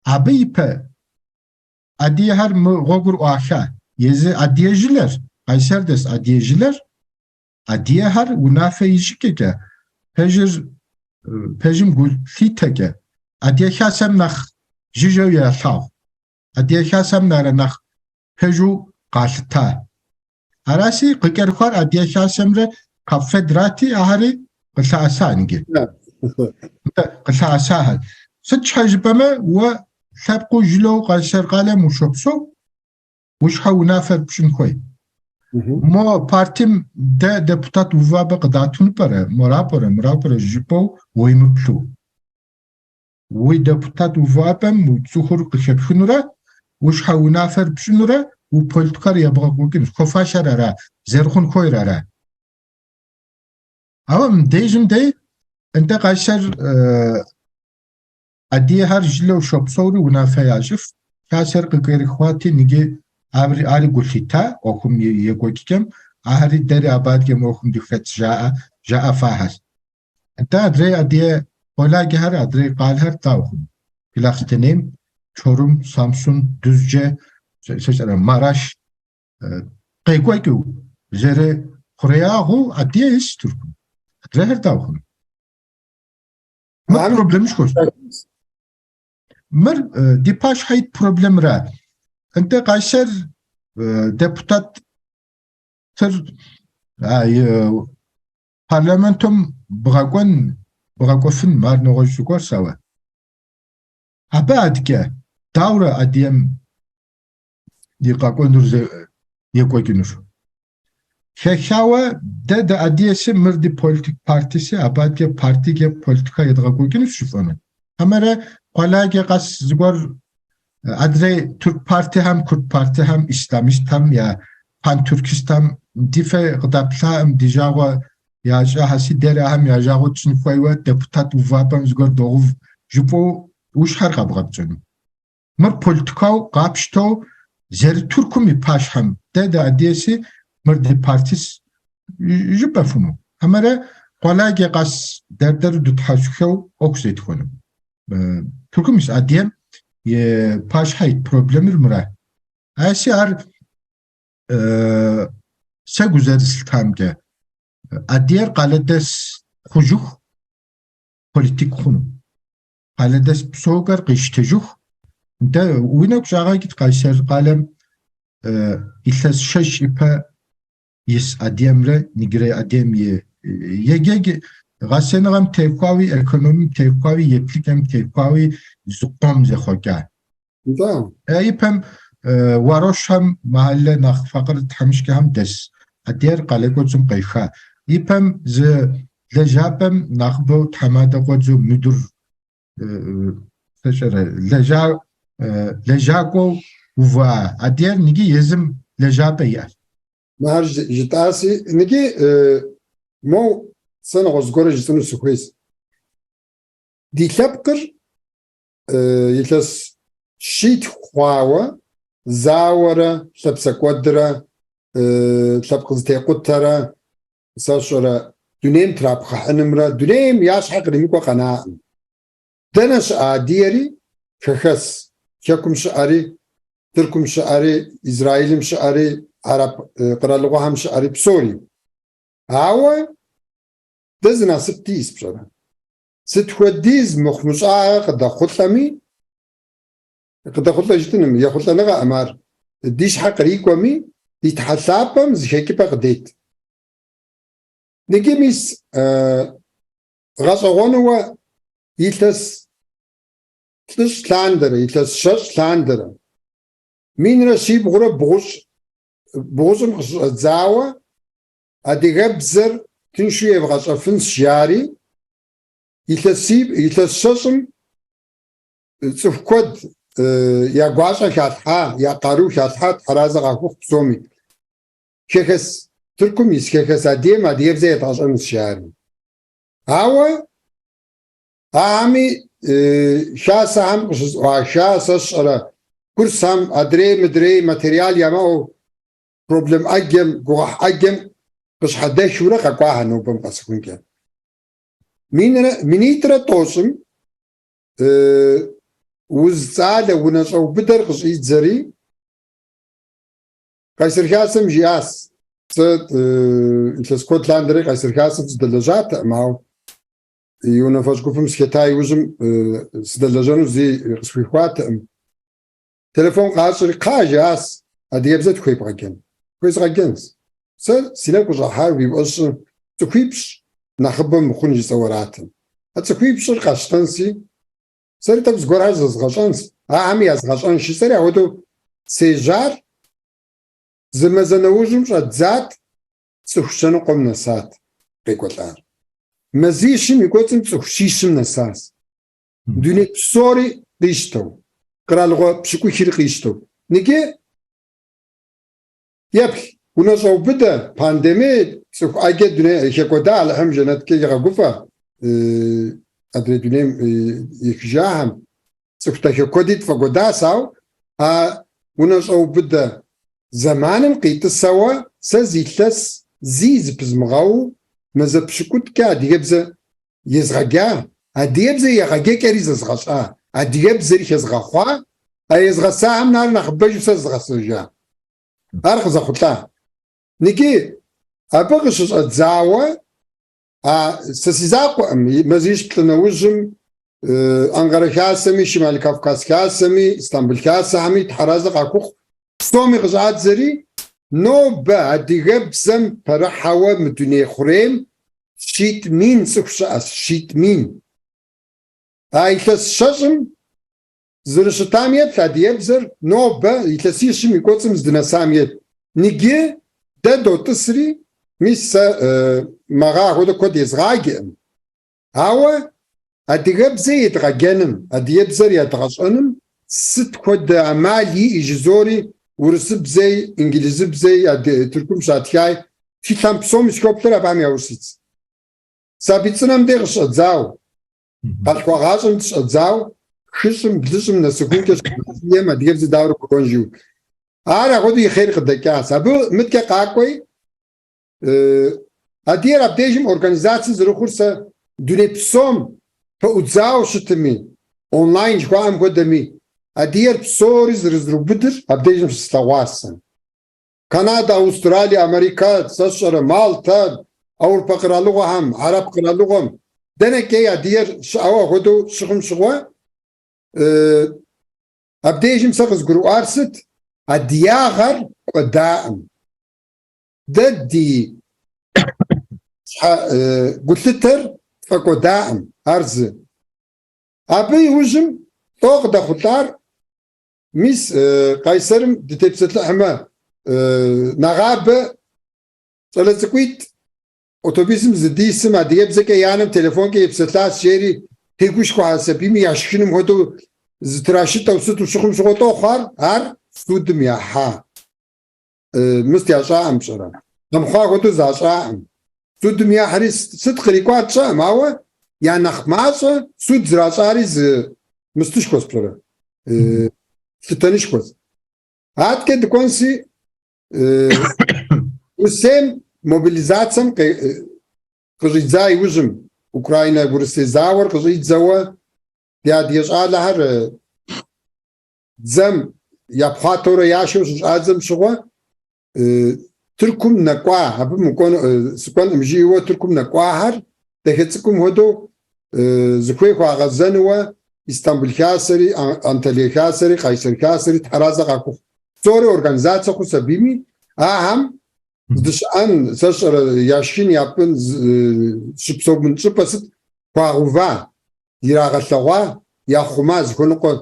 абы ипэ адыгэхэр мы гъуэгур ӏуаха. Езы адыгэ жылэр, Къайсэр дэс адыгэ жылэр, адыгэхэр унафэ ищӏыкӏэкӏэ, пэжыр, пэжым гу лъитэкӏэ, адыгэ хасэм нэхъ жыжьэу ялъагъу. Адыгэ хасэм нэрэ нэхъ пэжу къалъыта. Араси, къыкӏэрыхуар Адыгэ Хасэмрэ КАФФЕДрати, ахэри къылъэӏэса иджы. Нтӏэ, къылъэӏэсахэр. Сыт щхьэ жыпӏэмэ, уэ лъэпкъыу жылэу Къайсэр къалэм ущопсэу, уи щхьэ унафэр пщӏын хуей. Мо партим дэ депутат увапӏэ къыдатыну пӏэрэ, мора пӏэрэ, мыра пӏэрэ жыпӏэу уемыплъу. Уи депутат увыӏэпӏэм уи цӏыхур къыхэпхынурэ, уи щхьэ унафэр пщӏынурэ, уи политикэр ебгъэкӏуэкӏынущ. Хуэфащэр ара, зэрыхъун хуейр ара? Ауэ мыбдежым дей, нтӏэ Къайсэр адыгэхэр жылэу щопсэури унафэ ящӏыф, хасэр къыкӏэрыхуати, иджы ари гу лъита ӏуэхум и екӏуэкӏыкӏэм, ахэри дэри абы адэкӏэ мы ӏуэхум дыхэт жаӏэ, жаӏэфахэр. Нтӏэ адрей адыгэ къуэладжэхэр, адрей къалэхэр дауэ хъуну? Джылахъстэнейм, Чорум, Самсун, Дузджэ, сэ сщӏэрэ, Мараш къекӏуэкӏыу зэрыхъуреягъыу адыгэ ис Тыркум. Адрейхэр дауэ хъуну? Мыр проблемышхуэщ. Мыр ди пащхьэ ит проблемра. Нтӏэ Къайсэр депутатыр Парламентым бгъэкӏуэн, бгъэкӏуэфын, ар нэгъуэщӏ зыгуэрщ, ауэ. Абы адэкӏэ дауэрэ адыгэм и къэкӏуэнур екӏуэкӏынур? Хэхауэ дэ дыадыгэси, мыр ди политик партиси, абы адэкӏэ партикӏэ политикэ едгъэкӏуэкӏынущ жыфӏэну. Хьэмэрэ къуэладжэ къэс зыгуэр адрей тырку партихэм, курд партихэм, исламистхэм я пантюркистхэм ди фэ къыдаплъаӏым, ди жагъуэ ящӏахэси, дэри ахэм я жагъуэ тщӏын хуейуэ депутат увапӏэм зыгуэр догъув жыпӏэу уи щхьэр къэбгъэпцӏэну. Мыр политикэу къапщтэу зэры-Тыркум и пащхьэм дэ дыадыгэси, мыр ди партис жыпӏэфыну. Хьэмэрэ Къуэладжэ къэс дэр-дэру дытхьэусыхэу ӏуэху зетхуэну. Тыркум ис адыгэм и пащхьэ ит проблемыр мыра. Аси ар сэ гу зэрыслъытамкӏэ, адыгэр къалэдэс хъужыху политик хъуну. Къалэдэс псэукӏэр къищтэжыху, дэ уи нэгу щӏагъэкӏыт Къайсэр къалэм илъэс щэщӏ ипэ ис адыгэмрэ иджырей адыгэм и еджэкӏэ гъэсэныгъэм техуауи, экономим техуауи, еплъыкӏэм техуауи зыкъом зэхъуэкӏа. Нтӏэ. Ипэм варошхэм махьэллэ нэхъ факъыр тхьэмыщкӏэхэм дэс адыгэр къалэ кӏуэцӏым къеха. Ипэм зы лэжьапӏэм нэхъыбэу тхьэмадэ къуэдзэу müdür сэ лэжьа лэжьакӏуэу ува адыгэр ныджы езым лэжьапӏэ иӏэщ. Мыхэр жытӏаси, ныджы моу сэ нэгъуэщӏ зыгуэрэ жысӏэну сыхуейс. Ди лъэпкъыр илъэс щитху хъуауэ зауэрэ лъапсэкӏуэдрэ лъэпкъ зытекъутэрэ сэ сщӏэрэ дунейм трапхъыхьынымрэ дунейм я щхьэ къримыкӏуэ къэнаӏым. Дэнэ щыӏэ адыгэри хэхэс, хэкум щыӏэри, Тыркум щыӏэри, Израилым щыӏэри, Араб къэралыгъуэхэм щыӏэри, псори. Ауэ дэ зы насып диӏэс, пщӏэрэ? Сыт хуэдиз мыхъумыщӏагъэ къыдэхъулӏэми, къыдэхъулӏэ жытӏыным, ехъулӏэныгъэӏым ар, ди щхьэ кърикӏуэми, ди Тхьэ лъапӏэм зы хэкӏыпӏэ къыдет. Ныджы мис гъэщӏэгъуэнууэ илъэс плӏыщӏ лъандэрэ, илъэс щэщӏ лъандэрэ, минрэ щибгъурэ бгъущӏ, бгъущӏым къыщыщӏэдзауэ адыгэбзэр тыншу евгъэщӏэфынщ жари, илъэс щэщӏым цӏыху куэд я гуащӏэ халъхьа, я къару халъхьа, тхьэразэ къахухъу псоми. Хэхэс Тыркум ис хэхэс адыгэм адыгэбзэ едгъэщӏэнущ жари. Ауэ ахэми хасэхэм къыщызэӏуаха, сэ сщӏэрэ курсхэм адрей мыдрей материал ямыӏэу проблем ӏэджэм, гугъуехь ӏэджэм къыщхьэдэхыурэ къэкӏуахэр нобэм къэсыхункӏэ. Минитӏрэ тӏощӏым уз цӏалэ унэ щӏэубыдэр къыщӏидзэри, Къайсэр Хасэм жиӏащ, сэ илъэс куэд лъандэрэ Къайсэр Хасэм сыдэлэжьатэкъым, ауэ и унафэщӏ гупым сыхэта иужьым сыдэлэжьэну зи къысхуихуатэкъым. Телефон къащӏри, кхъа жаӏащ, адыгэбзэ тхуебгъэджэн. Хуезгъэджэнщ. Сэ си нэгу къыщӏэхьар уи фӏэщ щӏы цӏыхуипщӏ нэхъыбэ мыхъун жысӏэу аратэм. А цӏыхуипщӏыр къэсщтэнси, сэри тӏэкӏу зыгуэрхэр зэзгъэщӏэнщ, ахэми язгъэщӏэнщ жысӏэри апхуэдэу сежьар зы мазэ нэужьым щӏэддзат, цӏыху щэныкъуэм нэсат къекӏуэлӏар. Мазищым и кӏуэцӏым цӏыху щищым нэсащ. Дуней псори къищтэу, къэралыгъуэ пщыкӏухри къищтэу. Ныджы еплъ, унэщӏэубыдэ, пандемие, цӏыху ӏэджэ дуней хэкӏуэда Алыхьым жэнэткӏэ игъэгуфӏэ адрей дунейм ехыжахэм. Цӏыху дахэ куэди тфӏэкӏуэдащ, ауэ а унэщӏэубыдэ зэманым къитӏысэуэ сэ зы илъэс зи зыпызмыгъэуу мазэ пщыкӏутӏкӏэ адыгэбзэ езгъэджа, адыгэбзэ егъэджэкӏэри зэзгъэщӏа, адыгэбзэри хэзгъэхъуа, а езгъэсахэм нэхърэ нэхъыбэжу сэ зызгъэсэжа. Ар къызэхъулӏа. Ныджы абы къыщыщӏэдзауэ, а сэ си закъуэкъым, мазищ-плӏы нэужьым Анкъэрэ хасэми, Шимал Кавказ хасэми, Истамбыл хасэхэми тхьэразэ къахухъу псоми къыщӏадзэри, нобэ адыгэбзэм пэрыхьэуэ мы дуней хъурейм щитӏ мин цӏыху щыӏэщ, щитӏ мин. А илъэс щэщӏым зэрыщытам еплъ адыгэбзэр нобэ илъэсищым и кӏуэцӏым здынэсам еплъ. Ныджы дэ дотӏысри, мис сэ мэгъа хуэдэ куэд езгъаджэӏым. Ауэ адыгэбзэ едгъэджэным, адыгэбзэр ядгъэщӏэным сыт хуэдэ амал иӏи жызори, урысыбзэи, инджылызыбзэи, Тыркум щатхай, тхылъхэм псоми сыхоплъэр абыхэм яужь ситщ. Сабий цӏынэм дей къыщӏэдзауэ, къалъхуагъащӏэм къыщӏэдзауэ, хыщӏым, блыщӏым нэсыхункӏэ щыӏэм адыгэбзэ дауэрэ гурыӏуэн жиӏэу. Ар апхуэдэу и хъер къыдэкӏащ. Абы мыткӏэ къакӏуэи. Адыгэр абдежым организацэ зэрыхъур сэ дуней псом пэӏудзауэ щытми, онлайн жыхуаӏэм хуэдэми, адыгэр псори зэрызэрыубыдыр абдежым щыслъэгъуащ сэ. Канадэ, Аустралие, Америкэ, сэ сщӏэрэ, Малтэ, Аурупэ къэралыгъуэхэм, Араб къэралыгъуэм, дэнэкӏэй адыгэр щыӏэуэ апхуэдэу щыхъум щыгъуэ, абдежым сэ къызгурыӏуар сыт? Адыягъэр кӏуэдаӏым. Дэ ди щхьэ гулъытэр тфӏэкӏуэдаӏым, ар зы. Абы иужьым лӏо къыдэхъулӏар, мис Къайсэрым дытепсэлъыхьмэ, нэгъабэ щӏалэ цӏыкӏуитӏ автобусым зыдисым адыгэбзэкӏэ я анэм телефонкӏэ епсэлъащ, жери тегушхуа сабийми яшхыным хуэдэу зытрашытӏэу сыту щыхъум щыгъуэ лӏо хъуар, ар судым яхьа. Мыст ящӏаӏым пщӏэрэ? Къэмыхъуа хуэдэу защӏаӏым. Судым яхьри сыт кърикӏуар тщӏэӏым, ауэ я нэхъ мащӏэ суд зращӏари зы мыстышхуэщ пщӏэрэ? Лъытэнышхуэщ. Аткӏэ дыкӏуэнси, Урысейм мобилизацэм къыщӏидза иужьым, Украинэ-Урысей зауэр къыщӏидзэуэ ди адыгэ щӏалэхэр дзэм япхъуатэурэ яшэу щыщӏадзэм щыгъуэ Тыркум нэкӏуа, абы мыкӏуэн, сыкӏуэнкъым жиӏэуэ Тыркум нэкӏуахэр дахэ цӏыкӏум хуэдэу зыхуей хуагъэзэнуэ Истамбул хасэри, Анталие хасэри, Къайсэр хасэри тхьэразэ къахухъу. Псори организацэ хъус абыми, ахэм здыщыӏэн, сэ сщӏэрэ, яшхын, япӏын, щыпсэун щӏыпӏэ сыт хуагъэува. ирагъэлъэгъуа, яхъума зыхуэныкъуэ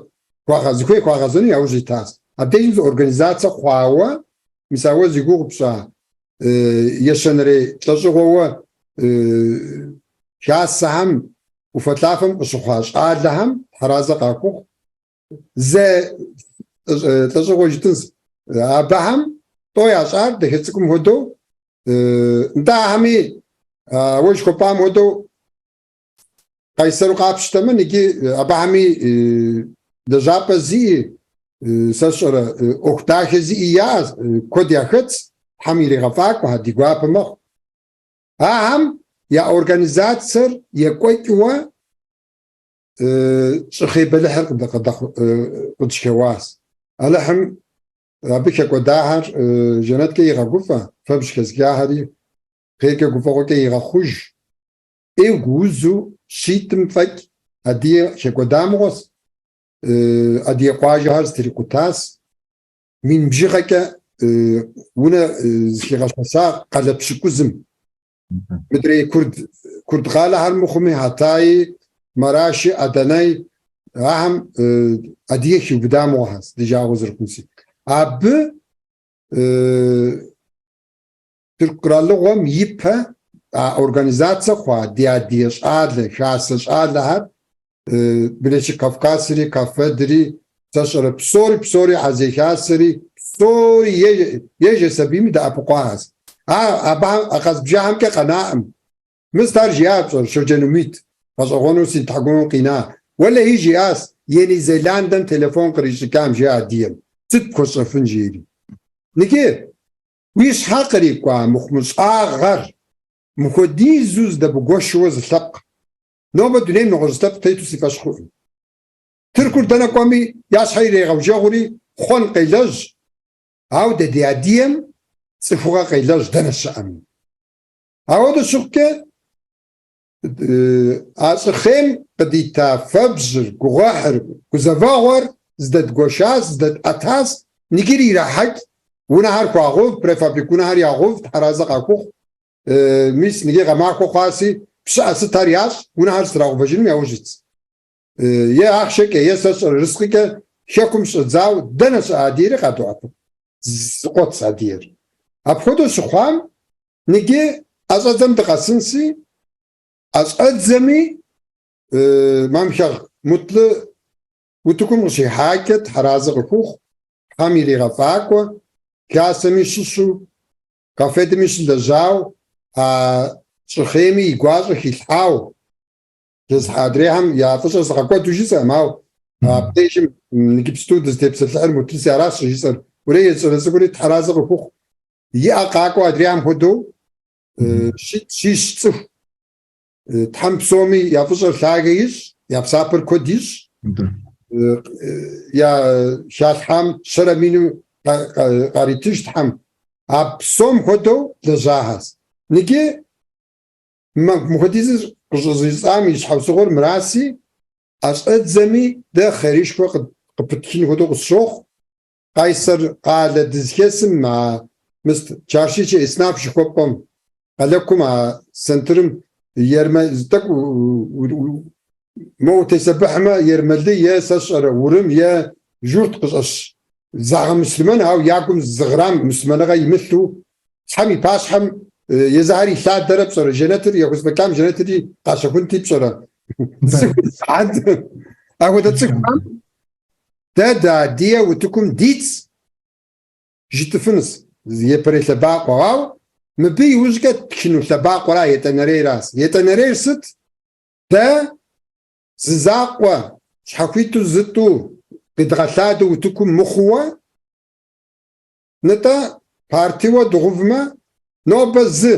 зыхуей хуагъэзэну яужь итащ. Абдежым зы организацэ хъуауэ, мис а уэ зи гугъу пщӏа ещэнэрей лӏэщӏыгъуэуэ хасэхэм ӏуфэлъафэм къыщыхъуа щӏалэхэм тхьэразэ къахухъу, зэ лӏэщӏыгъуэ жытӏынщ. Абыхэм тӏо ящӏар дахэ цӏыкӏум хуэдэу, нтӏэ ахэми уэ жыхуэпӏам хуэдэу Къайсэру къапщтэмэ, ныджы абыхэми лэжьапӏэ зиӏи, сэ сщӏэрэ, ӏуэху дахэ зиӏи яӏэ, куэд яхэтщ, Тхьэм иригъэфӏакӏуэхэ, ди гуапэ мэхъу. Ахэм я организацэр екӏуэкӏыуэ щӏыхъей бэлыхьыр къытщыхэуащ. Алыхьым абы хэкӏуэдахэр жэнэткӏэ игъэгуфӏэ, фэбжь хэзыхахэри хъеркӏэ гуфӏэгъуэкӏэ игъэхъуж. ӏей гуузу щитӏым фӏэкӏ адыгэ хэкӏуэда мыгъуэщ, адыгэ къуажэхэр зэтрикъутащ, мин бжыгъэкӏэ унэ зыхигъэщэща къалэ пщыкӏузым. Мыдрей курд, курд къалэхэр мыхъуми, Хьэтаи, Мараши, Аданэй, ахэм адыгэ хиубыда мыгъуэхэщ, ди жагъуэ зэрыхъунси. Абы Тырку къэралыгъуэм ипэ а организацэ хъуа ди адыгэ щӏалэ, хасэ щӏалэхэр Бирлекшик Кавкасри, КАФФЕДри, сэ сщӏэрэ псори, псори Хьэзей хасэри, псори ежэс абыми дэӏэпыкъуахэщ. А абыхэм а къэзбжахэмкӏэ къэнаӏым. Мыст ар жиӏа пщӏэр, Щоджэн Умит, гъэщӏэгъуэну си тхьэкӏумэм къина. Уэлэхьи жиӏащ, Ени Зеландем телефон кърищӏыкӏам, жиӏа адыгэм. Сыт пхуэсщӏэфын, жери. Ныджы, Уи щхьэ кърикӏуа мыхъумыщӏагъэр мыхуэдизу зыдэбгуэшыуэ зы лъэпкъ. Нобэ дунейм нэгъуэщӏ лъэпкъ тету си фӏэщ хъуӏым. Тыркур дэнэ кӏуэми, я щхьэ ирегъэужэгъури, хъуэн къелэжь, ауэ дэ ди адыгэм цӏыхугъэ къелэжь дэнэ щыӏэми. Ауэдэу щыхъукӏэ, А щӏыхъейм къыдита фэбжьыр, гугъуехьыр, гузэвэгъуэр зыдэдгуэшащ, зыдэтӏэтащ, ныджыри ирахьэкӏ, унэхэр хуагъув, префабрик унэхэр ягъув, тхьэразэ къахухъу. Мис ныджы гъэмахуэ хъуаси, пщыӏэ сытхэр ящӏ, унэхэр зэтрагъэувэжыным яужь итщ. Е ахъшэкӏэ, е сэ сщӏэрэ ерыскъыкӏэ хэкум щӏэдзауэ дэнэ щыӏэ адыгэри къадоӏэпыкъу. Зыкъуэтщ адыгэр. Апхуэдэу щыхъуам, Ныджы ӏэщӏэдзэм дыкъэсынси, ӏэщӏэдзэми Мамхэгъ Мутлы утыкум къыщихьакӏэ тхьэразэ къыхухъу, Тхьэм иригъэфӏакӏуэ, хасэми щыщу, КАФФЕДми щылэжьау, а щӏыхъейми и гуащӏэ хилъхьау, Адрейхэм я фӏыщӏэр згъэкӏуэду жысӏэм, ауэ абдежым иджыпсту дызытепсэлъыхьыр Мутлыси аращ щӏыжысӏэр. Урей езы щӏалэ цӏыкӏури тхьэразэ къыхухъу, и ӏэ къакӏуэ адрейхэм хуэдэу. Щитӏ-щищ цӏыху. Тхьэм псоми я фӏыщӏэр лъагэ ищӏ, я псапэр куэд ищӏ, я халъхьам щэрэ мину къаритыж Тхьэм. А псом хуэдэу лэжьахэщ. Ныджы мыхуэдизыр къыщӏызжысӏам и щхьэусыгъуэр мыраси, ӏэщӏэдзэми дэ хъерышхуэ къыпытхын хуэдэу къысщохъу. Къайсэр къалэ дызыхэсым а мыст Чаршы içi esnaf жыхуэпӏэм, къалэкум а центрым ермэ тӏэкӏу мо утесэбыхьмэ ермэлы е сэ сщӏэрэ урым е журт къыщӏэщ. Загъэмуслъымэн, ауэ я гум зы грамм муслъымэныгъэ имылъу, Тхьэм и пащхьэм езыхэр илъадэрэ пщӏэрэ, жэнэтыр яхузэфӏэкӏам жэнэтри къащэхунти пщӏэрэ. Апхуэдэ цӏыхухэм Дэ дыадыгэ утыкум дитц, жытӏыфынущ япэрей лъэбакъуэ, ауэ мыбы иужькӏэ тчыну лъэбакъуэра етӏанэрейращ. Етӏанэрейр сыт? Дэ зы закъуэ щхьэхуиту зытӏу къидгъэлъадэу утыкум мыхъууэ, нытӏэ партиуэ дыгъувмэ, нобэ зы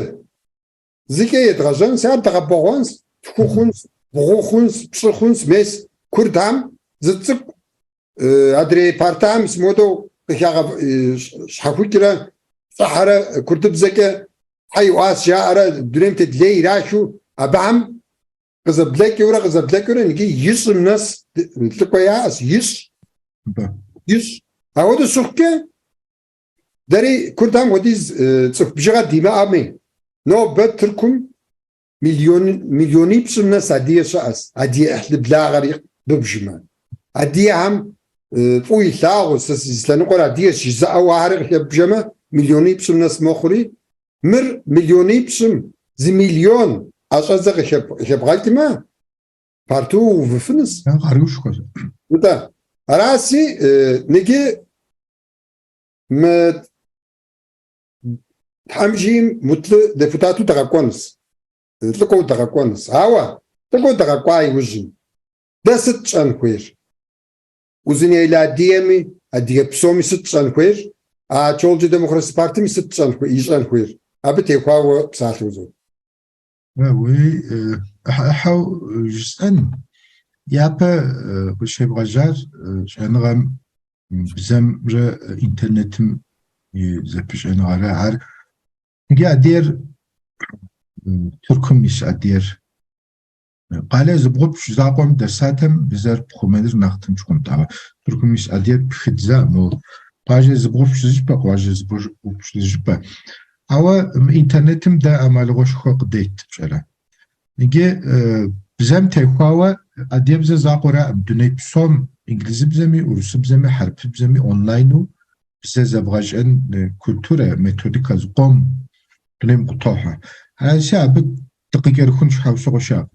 Зыкӏэ едгъэжьэнщ, ар дгъэбэгъуэнщ, тху хъунщ, бгъу хъунщ, пщӏы хъунщ, мес курдхэм зы цӏыкӏу адрей партам мыуэдэу къыхагъэщхьэхукӏрэ щӏыхьэрэ курдыбзэкӏэ тхьэ иӏуащ жаӏэрэ дунейм тет лей ирахыу абыхэм къызэблэкӏыурэ къызэблэкӏыурэ иджы ищӏым нэс лӏыкӏуэ яӏэщ, ищӏ, ищӏ. Ауэдэу щыхъукӏэ Дэри курдхэм хуэдиз цӏыху бжыгъэ димыӏэми, нобэ Тыркум миллионипщӏым нэс адыгэ щыӏэщ, адыгэ ӏыхьлы благъэри быбжмэ. Адыгэхэм фӏыуэ илъагъуу, сэ си лъэныкъуэр адыгэщ жызыӏэу ахэри къыхэббжэмэ, миллионипщӏым нэс мэхъури, мыр миллионипщӏым зы миллион ӏэщӏэдзэ къыхэбгъэкӏмэ, парту увыфынущ. Къаруушхуэщ. Нтӏэ, араси, ныджы Мы Тхьэм жиӏэм Мутлы депутату дгъэкӏуэнущ, лӏыкӏуэу дгъэкӏуэнущ. Ауэ лӏыкӏуэу дгъэкӏуа иужьым дэ сыт тщӏэн хуейр? Узуняйлэ адыгэми, адыгэ псоми сыт тщӏэн хуейр? А Чолджи Демокраси партым сыт тщӏэн хуей, ищӏэн хуейр? Абы техуауэ псалъэ узот. Уи ӏыхьэ-ӏыхьэу жысӏэн, япэ къыщебгъэжьар щӏэныгъэм бзэмрэ интернетым и зэпыщӏэныгъэрэ. Ар иджы адыгэр Тыркум ис адыгэр Къалэ зыбгъупщӏ закъуэм дэсатэм бзэр пхъумэныр нэхъ тынш хъунт, ауэ Тыркум ис адыгэр пхыдза, мо къуажэ зыбгъупщӏ зыщӏыпӏэ, къуажэ зыбгъупщӏ зыщӏыпӏэ. Ауэ мы интернетым дэ ӏэмалыгъуэшхуэ къыдет, пщӏэрэ. Иджы бзэм техуауэ адыгэбзэ закъуэраӏым, дуней псом инглызыбзэми, урысыбзэми, хьэрыпыбзэми онлайну бзэ зэбгъэщӏэн культурэ, методикэ зыкъом дунейм къытохьэ. Аращи, абы дыкъыкӏэрыхун щхьэусыгъуэ щыӏэкъым.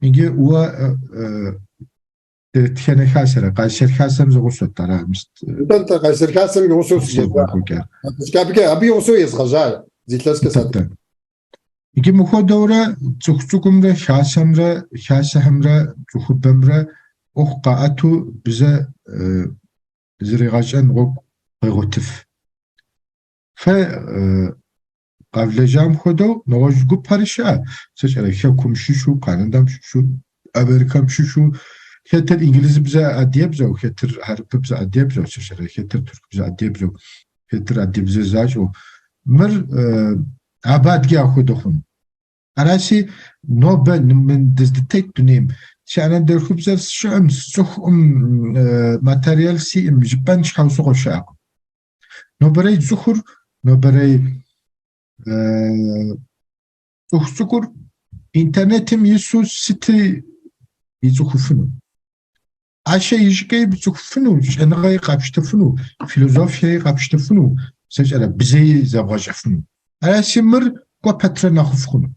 Иджы уэ дэтхэнэ хасэрэ? Къайсэр хасэм зэгъусэт, ара? Нтӏэ, нтӏэ, Къайсэр хасэм и гъусэу сылэжьа. Абыкӏэ, абы и гъусэу езгъэжьа зы илъэскӏэ сат. Иджы мыхуэдэурэ цӏыху цӏыкӏумрэ хасэмрэ, хасэхэмрэ цӏыхубэмрэ ӏуэху къаӏэту бзэ зригъэщӏэн гъуэгу къегъуэтыф. Фэ къэвлэжьам хуэдэу нэгъуэщӏ гупхэри щыӏэ, сэ сщӏэрэ Хэкум щыщу, Канадэм щыщу, Америкэм щыщу, хэтыр инглызыбзэ адыгэбзэу, хэтыр хьэрыпыбзэ адыгэбзэу, сэ сщӏэрэ хэтыр тыркубзэ адыгэбзэу, хэтыр адыгэбзэ защӏэу. Мыр абы адыгэ апхуэдэ хъуну. Аращи, нобэ мы дыздытет дунейм си анэдэлъхубзэр сщӏыӏым, сцӏыхуӏым, материал сиӏым жыпӏэн щхьэусыгъуэ щыӏэкъым. Нобэрей цӏыхур, нобэрей цӏыху цӏыкӏур интернетым ису сытри ицӏыхуфыну. ӏэщэ ищӏыкӏэи пцӏыхуфыну, щӏэныгъэи къэпщтыфыну, философиеи къэпщтыфыну, сэ сщӏэрэ бзэи зэбгъэщӏэфыну. Аращи, мыр кӏуэ пэтрэ нэхъыфӏ хъуну.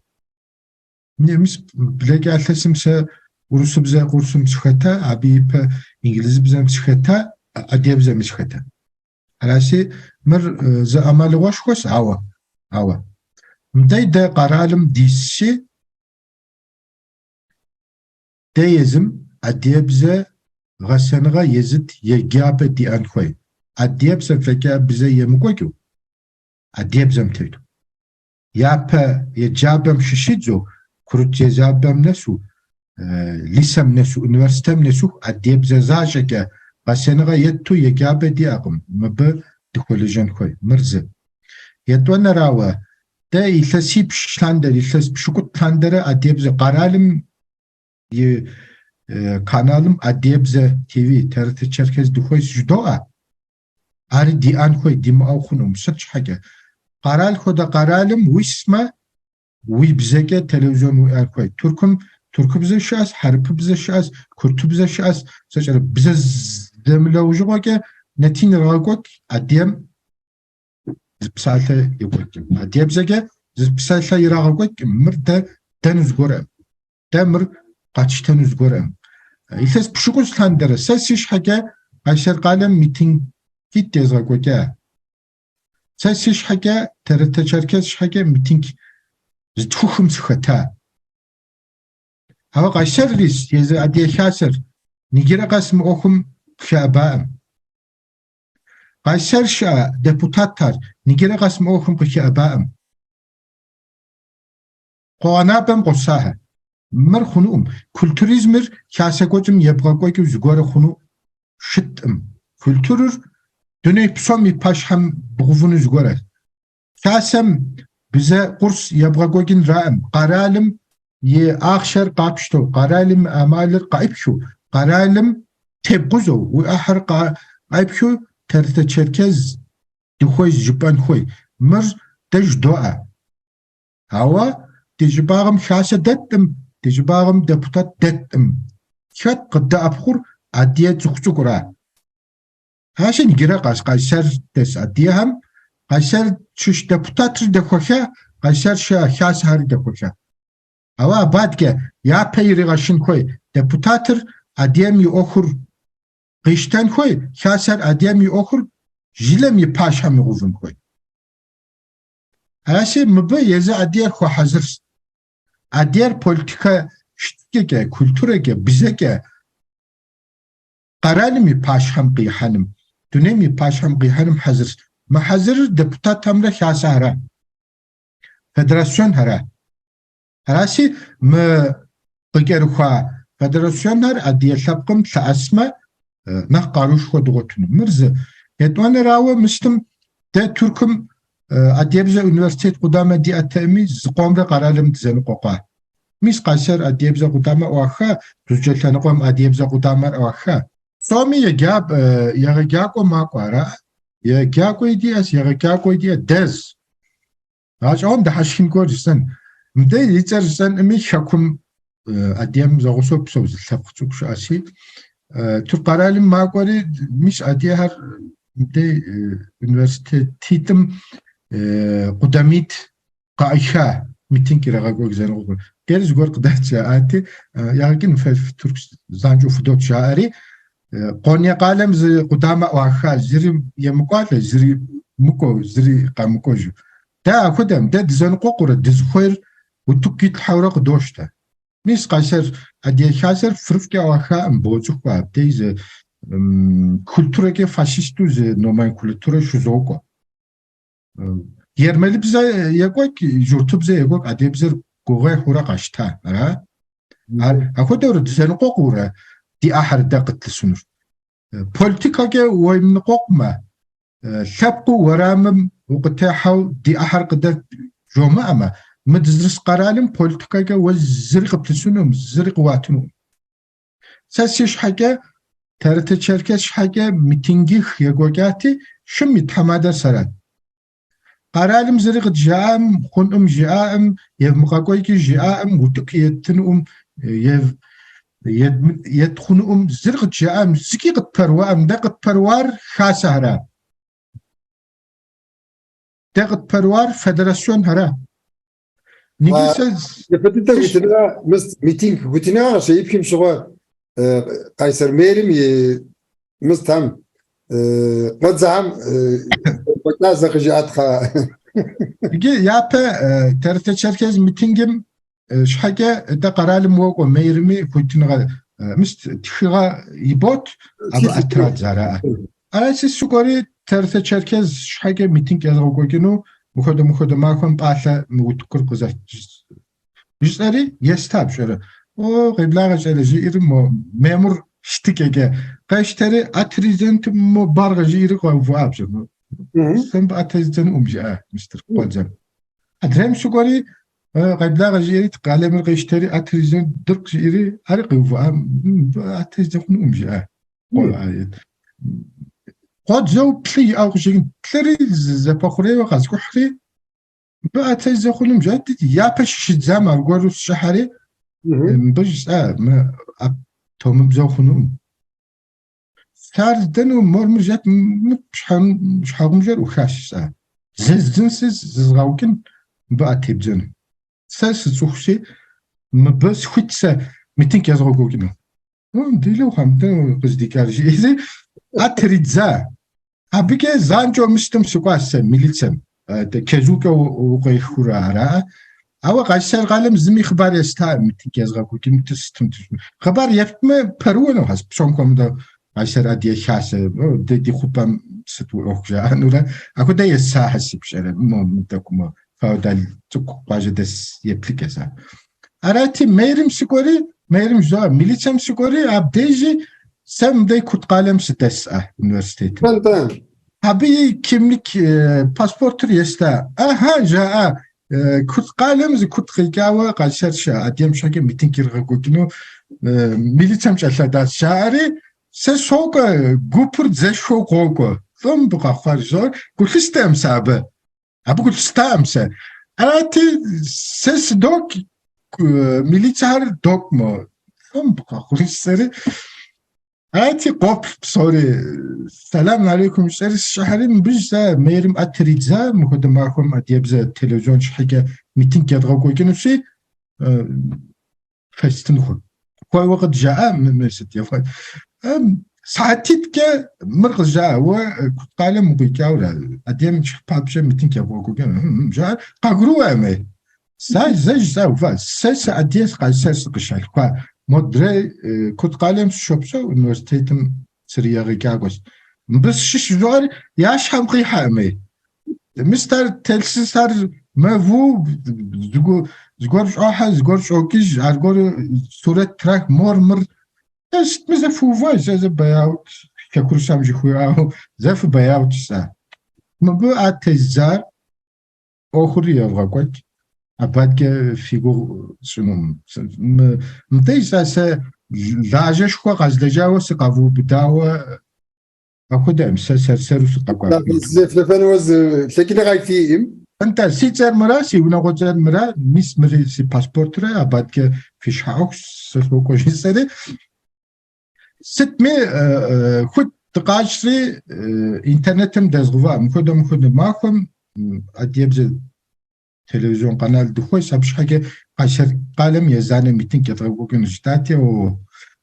Мис блэкӏа илъэсым сэ урысыбзэ курсым сыхэта, абы ипэ инглызыбзэм сыхэта, адыгэбзэми сыхэта. Аращи, мыр зы ӏэмалыгъуэшхуэщ, ауэ, ауэ. Мыдэй дэ къэралым дисщи, дэ езым адыгэбзэ гъэсэныгъэ езыт еджапӏэ диӏэн хуей. Адыгэбзэм фӏэкӏа бзэ емыкӏуэкӏыу, адыгэбзэм тету. Япэ еджапӏэм щыщидзэу, курыт еджапӏэм нэсу, лисэм нэсу, университетым нэсуху адыгэбзэ защӏэкӏэ гъэсэныгъэ етту еджапӏэ диӏэкъым. Мыбы дыхуэлэжьэн хуей. Мыр зы. Етӏуанэрауэ, дэ илъэсипщӏ лъандэрэ, илъэс пщыкӏутӏ лъандэрэ адыгэбзэ къэралым и каналым адыгэбзэ ТВ, ТРТ Черкес дыхуейщ жыдоӏэ. Ари диӏэн хуей, димыӏэу хъунукъым. Сыт щхьэкӏэ? Къэрал хуэдэ къэралым уисмэ, уи бзэкӏэ телевизион уиӏэн хуей. Тыркум тыркубзэ щыӏэщ, хьэрыпыбзэ щыӏэщ, куртыбзэ щыӏэщ. Сэ бзэ зэмылӏэужьыгъуэкӏэ нэтын ирагъэкӏуэкӏ, адыгэм зы псалъэ екӏуэкӏкъым. Адыгэбзэкӏэ зы псалъэ ирагъэкӏуэкӏкъым. Мыр дэ ддэну зыгуэркъым. Дэ мыр къэтщтэну зыгуэркъым. Илъэс пщыкӏущ лъандэрэ сэ си щхьэкӏэ Къайсэр къалэм митингитӏ езгъэкӏуэкӏа. Сэ си щхьэкӏэ ТРТ Черкес щхьэкӏэ митинг зытхухым сыхэта. Ауэ Къайсэрри езы Адыгэ Хасэр иджырэ къэс мы ӏуэхум къыхэӏэбакъым. Къайсэр щыӏэ депутатхэр иджырэ къэс мы ӏуэхум къыхэӏэбакъым. Къуэгъэнапӏэм къосахэр. Мыр хъунукъым. Культуризмыр хасэ кӏуэцӏым ебгъэкӏуэкӏыу зыгуэр хъуну щыткъым. Культурыр дуней псом и пащхьэм бгъэувыну зыгуэрщ. Хасэм бзэ курс ебгъэкӏуэкӏынраӏым. Къэралым и ахъшэр къапщтэу, къэралым и ӏэмалыр къаӏыпхыу, къэралым тебкъузэу, уи ӏыхьэр къаӏыпхыу ТРТ Черкес дыхуейщ жыпӏэн хуей. Мыр дэ жыдоӏэ. Ауэ ди щӏыбагъым хасэ дэткъым, ди щӏыбагъым депутат дэткъым. Хэт къыддэӏэпыкъур адыгэ цӏыху цӏыкӏура? Аращи, иджырэ къэс Къайсэр дэс адыгэхэм Къайсэр щыщ депутатыр дэхуэха, Къайсэр щыӏэ хасэхэри дэхуэха. Ауэ абы адэкӏэ япэ иригъэщын хуей депутатыр адыгэм и ӏуэхур къищтэн хуей, хасэр адыгэм и ӏуэхур жылэм и пащхьэм игъэувын хуей. Аращи, мыбы езы адыгэр хуэхьэзырщ. Адыгэр политикэ щытыкӏэкӏэ, культурэкӏэ, бзэкӏэ къэралым и пащхьэм къихьэным, дунейм и пащхьэм къихьэным хьэзырщ. Мыхьэзырыр депутатхэмрэ хасэхэра, федерасионхэра. Аращи, мы къыкӏэрыхуа федерасионхэр адыгэ лъэпкъым лъэӏэсмэ, нэхъ къарушхуэ дгъуэтыну. Мыр зы. Етӏуанэрауэ, мыстым дэ Тыркум адыгэбзэ университет къудамэ диӏэтэӏыми, зыкъомрэ къэралым дызэныкъуэкъуа. Мис Къайсэр адыгэбзэ къудамэ ӏуаха, Дузджэ лъэныкъуэм адыгэбзэ къудамэр ӏуаха. Псоми егъэджакӏуэ макӏуэ, ара? Еджакӏуи диӏэщ, егъэджакӏуи диӏэ, дэз. Гъэщӏэгъуэн дыхьэшхын гуэр жысӏэн. Мыдэ и цӏэр жысӏэнӏыми, хэкум адыгэм зэгъусэу псэу зы лъэпкъ цӏыкӏу щыӏэщи, Тырку къэралым макӏуэри, мис адыгэхэр мыдэ университетитӏым къудамитӏ къаӏыха митинг ирагъэкӏуэкӏ зэныкъуэкъур. Дери зыгуэр къыдэт жаӏати, ягъэкӏын фэ тырку занщӏэу фыдот жаӏэри, Къония къалэм зы къудамэ ӏуаха, зыри емыкӏуалэ, зыри мыкӏуэу, зыри къэмыкӏуэжу. Дэ ахуэдэм, дэ дызэныкъуэкъуурэ, дызыхуейр утыку итлъхьэурэ къыдощтэ. Мис Къайсэр Адыгэ Хасэр фырыфӏкӏэ ӏуахаӏым, боцӏыху абдей зы культурэкӏэ фашисту зы номенклатурэ щызокӏуэ. Ермэлыбзэ екӏуэкӏ, журтыбзэ екӏуэкӏ, адыгэбзэр гугъуехьурэ къащта, ара? Ар апхуэдэурэ дызэныкъуэкъуурэ ди ӏыхьэр дэ къытлъысынур. Политикэкӏэ уемыныкъуэкъумэ, лъэпкъыу уэрамым укъытехьэу ди ӏыхьэр къыдэт жомыӏэмэ, мы дызэрыс къэралым политикэкӏэ уэ зыри къыплъысынукъым, зыри къыуатынукъым. Сэ си щхьэкӏэ, ТРТ Черкес щхьэкӏэ митингих екӏуэкӏати, щым и тхьэмадэр сэрат. Къэралым зыри къыджаӏэм, хъунӏым жиӏаӏым, евмыгъэкӏуэкӏи жиӏаӏым, утыку еттынуӏым, ет хъунуӏым, зыри къыджаӏэм, зыкӏи къытпэрыуаӏым. Дэ къытпэрыуар хасэхэра. Дэ къытпэрыуар федерасионхэра. Япэ дыдэ хуитыныгъэ, митинг хуитыныгъэ къыщеипхым щыгъуэ Къайсэр мэрым и мыстхэм къуэдзэхэм фӏэкӏа зэ къыжыӏэтхъэ. Иджы япэ ТРТ Черкес митингым щхьэкӏэ дэ къэралым уокӏуэ мэрми хуитыныгъэ мыст тхыгъэ ибот, абы ӏэ традзэ араӏэ. Аращи, сыкӏуэри ТРТ Черкес щхьэкӏэ митинг езгъэкӏуэкӏыну. Мыхуэдэ мыхуэдэ махуэм пӏалъэ мы утыкур къызэфт жысӏэри еста пщӏэрэ. О, къеблагъэ щӏалэ жиӏэри мо мемур щытыкӏэкӏэ къещтэри ӏэ тридзэнти мо баргъэ жиӏэри къэувыӏа пщӏэрэ. Сэ мыбы ӏэ тездзэнукъым жиӏа мистер къуэдзэм. Адрейм сыкӏуэри къеблагъэ жиӏэри къалэмыр къещтэри ӏэ тридзэн дыркъ жиӏэри ари къэувыӏа мыбы ӏэ тездзэ хъунукъым жиӏа. Къуэдзэу плӏы иӏэу къыщӏэкӏын. Плӏыри зэпэхъурейуэ къэзкӏухьри, мыбы ӏэ тездзэ хъунум жаӏэти, япэ щыщыдзам аргуэру сщӏыхьэри, мыбы жысӏа, мы ӏэ томыбзэу хъунукъым. Сэ ар здэну мор мыр жаӏэт, мы щхьэгъубжэр ӏухащ жысӏа. Зыздзынси зызгъэукӏын, мыбы ӏэ тебдзэну. Сэ сыцӏыхущи, мыбы схуит сэ митинг езгъэкӏуэкӏыну. Делэ ухъуа, мыдэ къыздикӏар жиӏэри, ӏэ тридза. Абыкӏэ занщӏэу мыстым сыкӏуащ сэ милицэм. Чэзукӏэ укъехыурэ ара. Ауэ Къайсэр къалэм зыми хъыбар естакъым митинг езгъэкӏуэкӏыну сытым. Хъыбар ептмэ пэрыуэну хьэс, псом хуэмыдэу Къайсэр Адыгэ Хасэ, дэ ди хъупӏэм сыт уи ӏуэху жаӏэнурэ. Апхуэдэ есахьэ си пщӏэрэ, мо мыдэ мо феодал цӏыкӏу къуажэдэс еплъыкӏэ сэ. Арати, мэрым сыкӏуэри, мэрым жызоӏэ, милицэм сыкӏуэри, абдежи сэ мыдей Курт къалэм сыдэсӏэ университетым. Нтӏэ. Абы и кимлик паспортыр еста. Аха, жаӏа, Курт къалэм зы курт къикӏауэ Къайсэр щыӏэ Адыгэм щхьэкӏэ митинг иргъэкӏуэкӏыну милицэм кӏэлъэдащ, жаӏэри, сэ сокӏуэ, гупыр дзэшхуэу къокӏуэ. Лӏо мыбы къэхъуар жызоӏэр, гу лъыстэкъым сэ абы. Абы гу лъыстакъым сэ. Арати, сэ сыдокӏ, милицэхэр докӏ мо. Лӏо мыбы къэхъур жысӏэри. Арати, къоплъ псори. Сэлам алейкум жысӏэри сыщӏыхьэри, мыбы жысӏа мэрым ӏэ тридза, мыхуэдэ махуэм адыгэбзэ телевизион щхьэкӏэ митинг едгъэкӏуэкӏынущи, фестын хуейуэ къыджаӏа, мы сыт ефӏэкӏ. Сыхьэтитӏкӏэ мыр къызжаӏа, уэ Курт къалэм укъикӏауэрэ, адыгэм папщӏэ митинг ебгъэкӏуэкӏын, жаӏэр къагурыӏуэкъым. Сэ зэ жысӏа ува, сэ сыадыгэщ Къайсэр сыкъыщалъхуа. Модрей Курт къалэм сыщопсэу, университетым сриегъэджакӏуэщ. Мыбы сщыщ жызоӏэр я щхьэм къихьэкъым. Мис ар телъсысар мэву зыгуэр щӏохьэ, зыгуэр щӏокӏыж, аргуэру сурэт трах, мор мыр. Сытми зэ фыува, сэ зэ бэяут, хэкурысам жыхуиӏауэ, зэ фыбэяут жысӏа. Мыбы ӏэ тездзар ӏуэхур евгъэкӏуэкӏ, абы адэкӏэ фи гугъу сщӏынукъым. Мыбдеж сэ сэ лажьэшхуэ къэзлэжьауэ сыкъэвубыдауэ апхуэдэкъым, сэ сэр-сэру сыкъэкӏуа. Зефлэфэнуэ зы лъэкӏыныгъэ фиӏым. Нтӏэ, си цӏэр мыра, си унагъуэцӏэр мыра, мис мыри си паспортра, абы адэкӏэ фи щхьэ ӏуэхущ, сэ сокӏуэ жысӏэри. Сытми хуит дыкъащӏри интернетым дэзгъэува мыхуэдэ мыхуэдэ махуэм адыгэбзэ телевизион канал дыхуейщ, абы щхьэкӏэ Къайсэр къалэм езанэ митинг едгъэкӏуэкӏынущ жытӏати, о,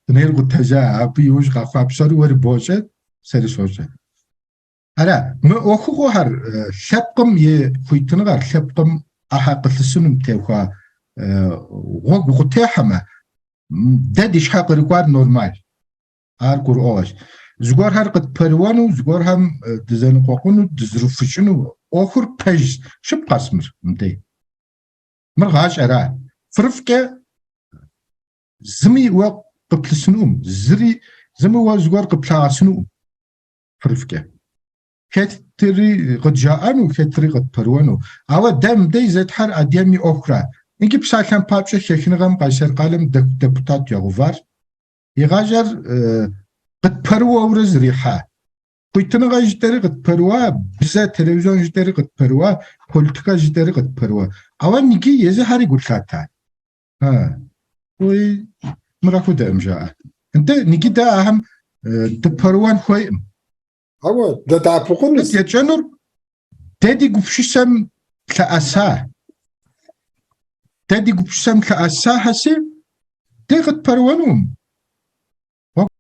дунейр къутэжа, абы иужь къэхъуа псори уэри бощӏэ, сэри сощӏэ. Ара, мы ӏуэхугъуэхэр лъэпкъым и хуитыныгъэр, лъэпкъым ӏыхьэ къылъысынум техуа гъуэгу укъытехьэмэ, дэ ди щхьэ кърикӏуар нормал. Ар гурыӏуэгъуэщ. Зыгуэрхэр къытпэрыуэну, зыгуэрхэм дызэныкъуэкъуну, дызэрыфыкӏыну ӏуэхур пэж щыпкъэщ мыр мыбдей. Мыр гъащӏэра. Фырыфӏкӏэ зыми уэ къыплъысынукъым, зыри, зыми уэ зыгуэр къыплъагъэсынукъым фырыфӏкӏэ. Хэтри къыджаӏэну, хэтри къытпэрыуэну. Ауэ дэ мыбдей зетхьэр адыгэм и ӏуэхура. Иджы псалъэм папщӏэ хэхыныгъэм Къайсэр къалэм депутат ягъэувар. И гъащӏэр къытпэрыуэурэ зэрихьа. Хуитыныгъэ жытӏэри къытпэрыуа, бзэ телевизион жытӏэри къытпэрыуа, политикэ жытӏэри къытпэрыуа. Ауэ ныги езыхэри гу лъата. Уи, мыр апхуэдэкъым жаӏэ. Нтӏэ, ныги дэ ахэм дыпэрыуэн хуейкъым. Ауэ дадэӏэпыкъунущ. Сыт етщӏэнур? Дэ ди гупсысэм лъэӏэса. Дэ ди гупсысэм лъэӏэсахэси, дэ къытпэрыуэнукъым.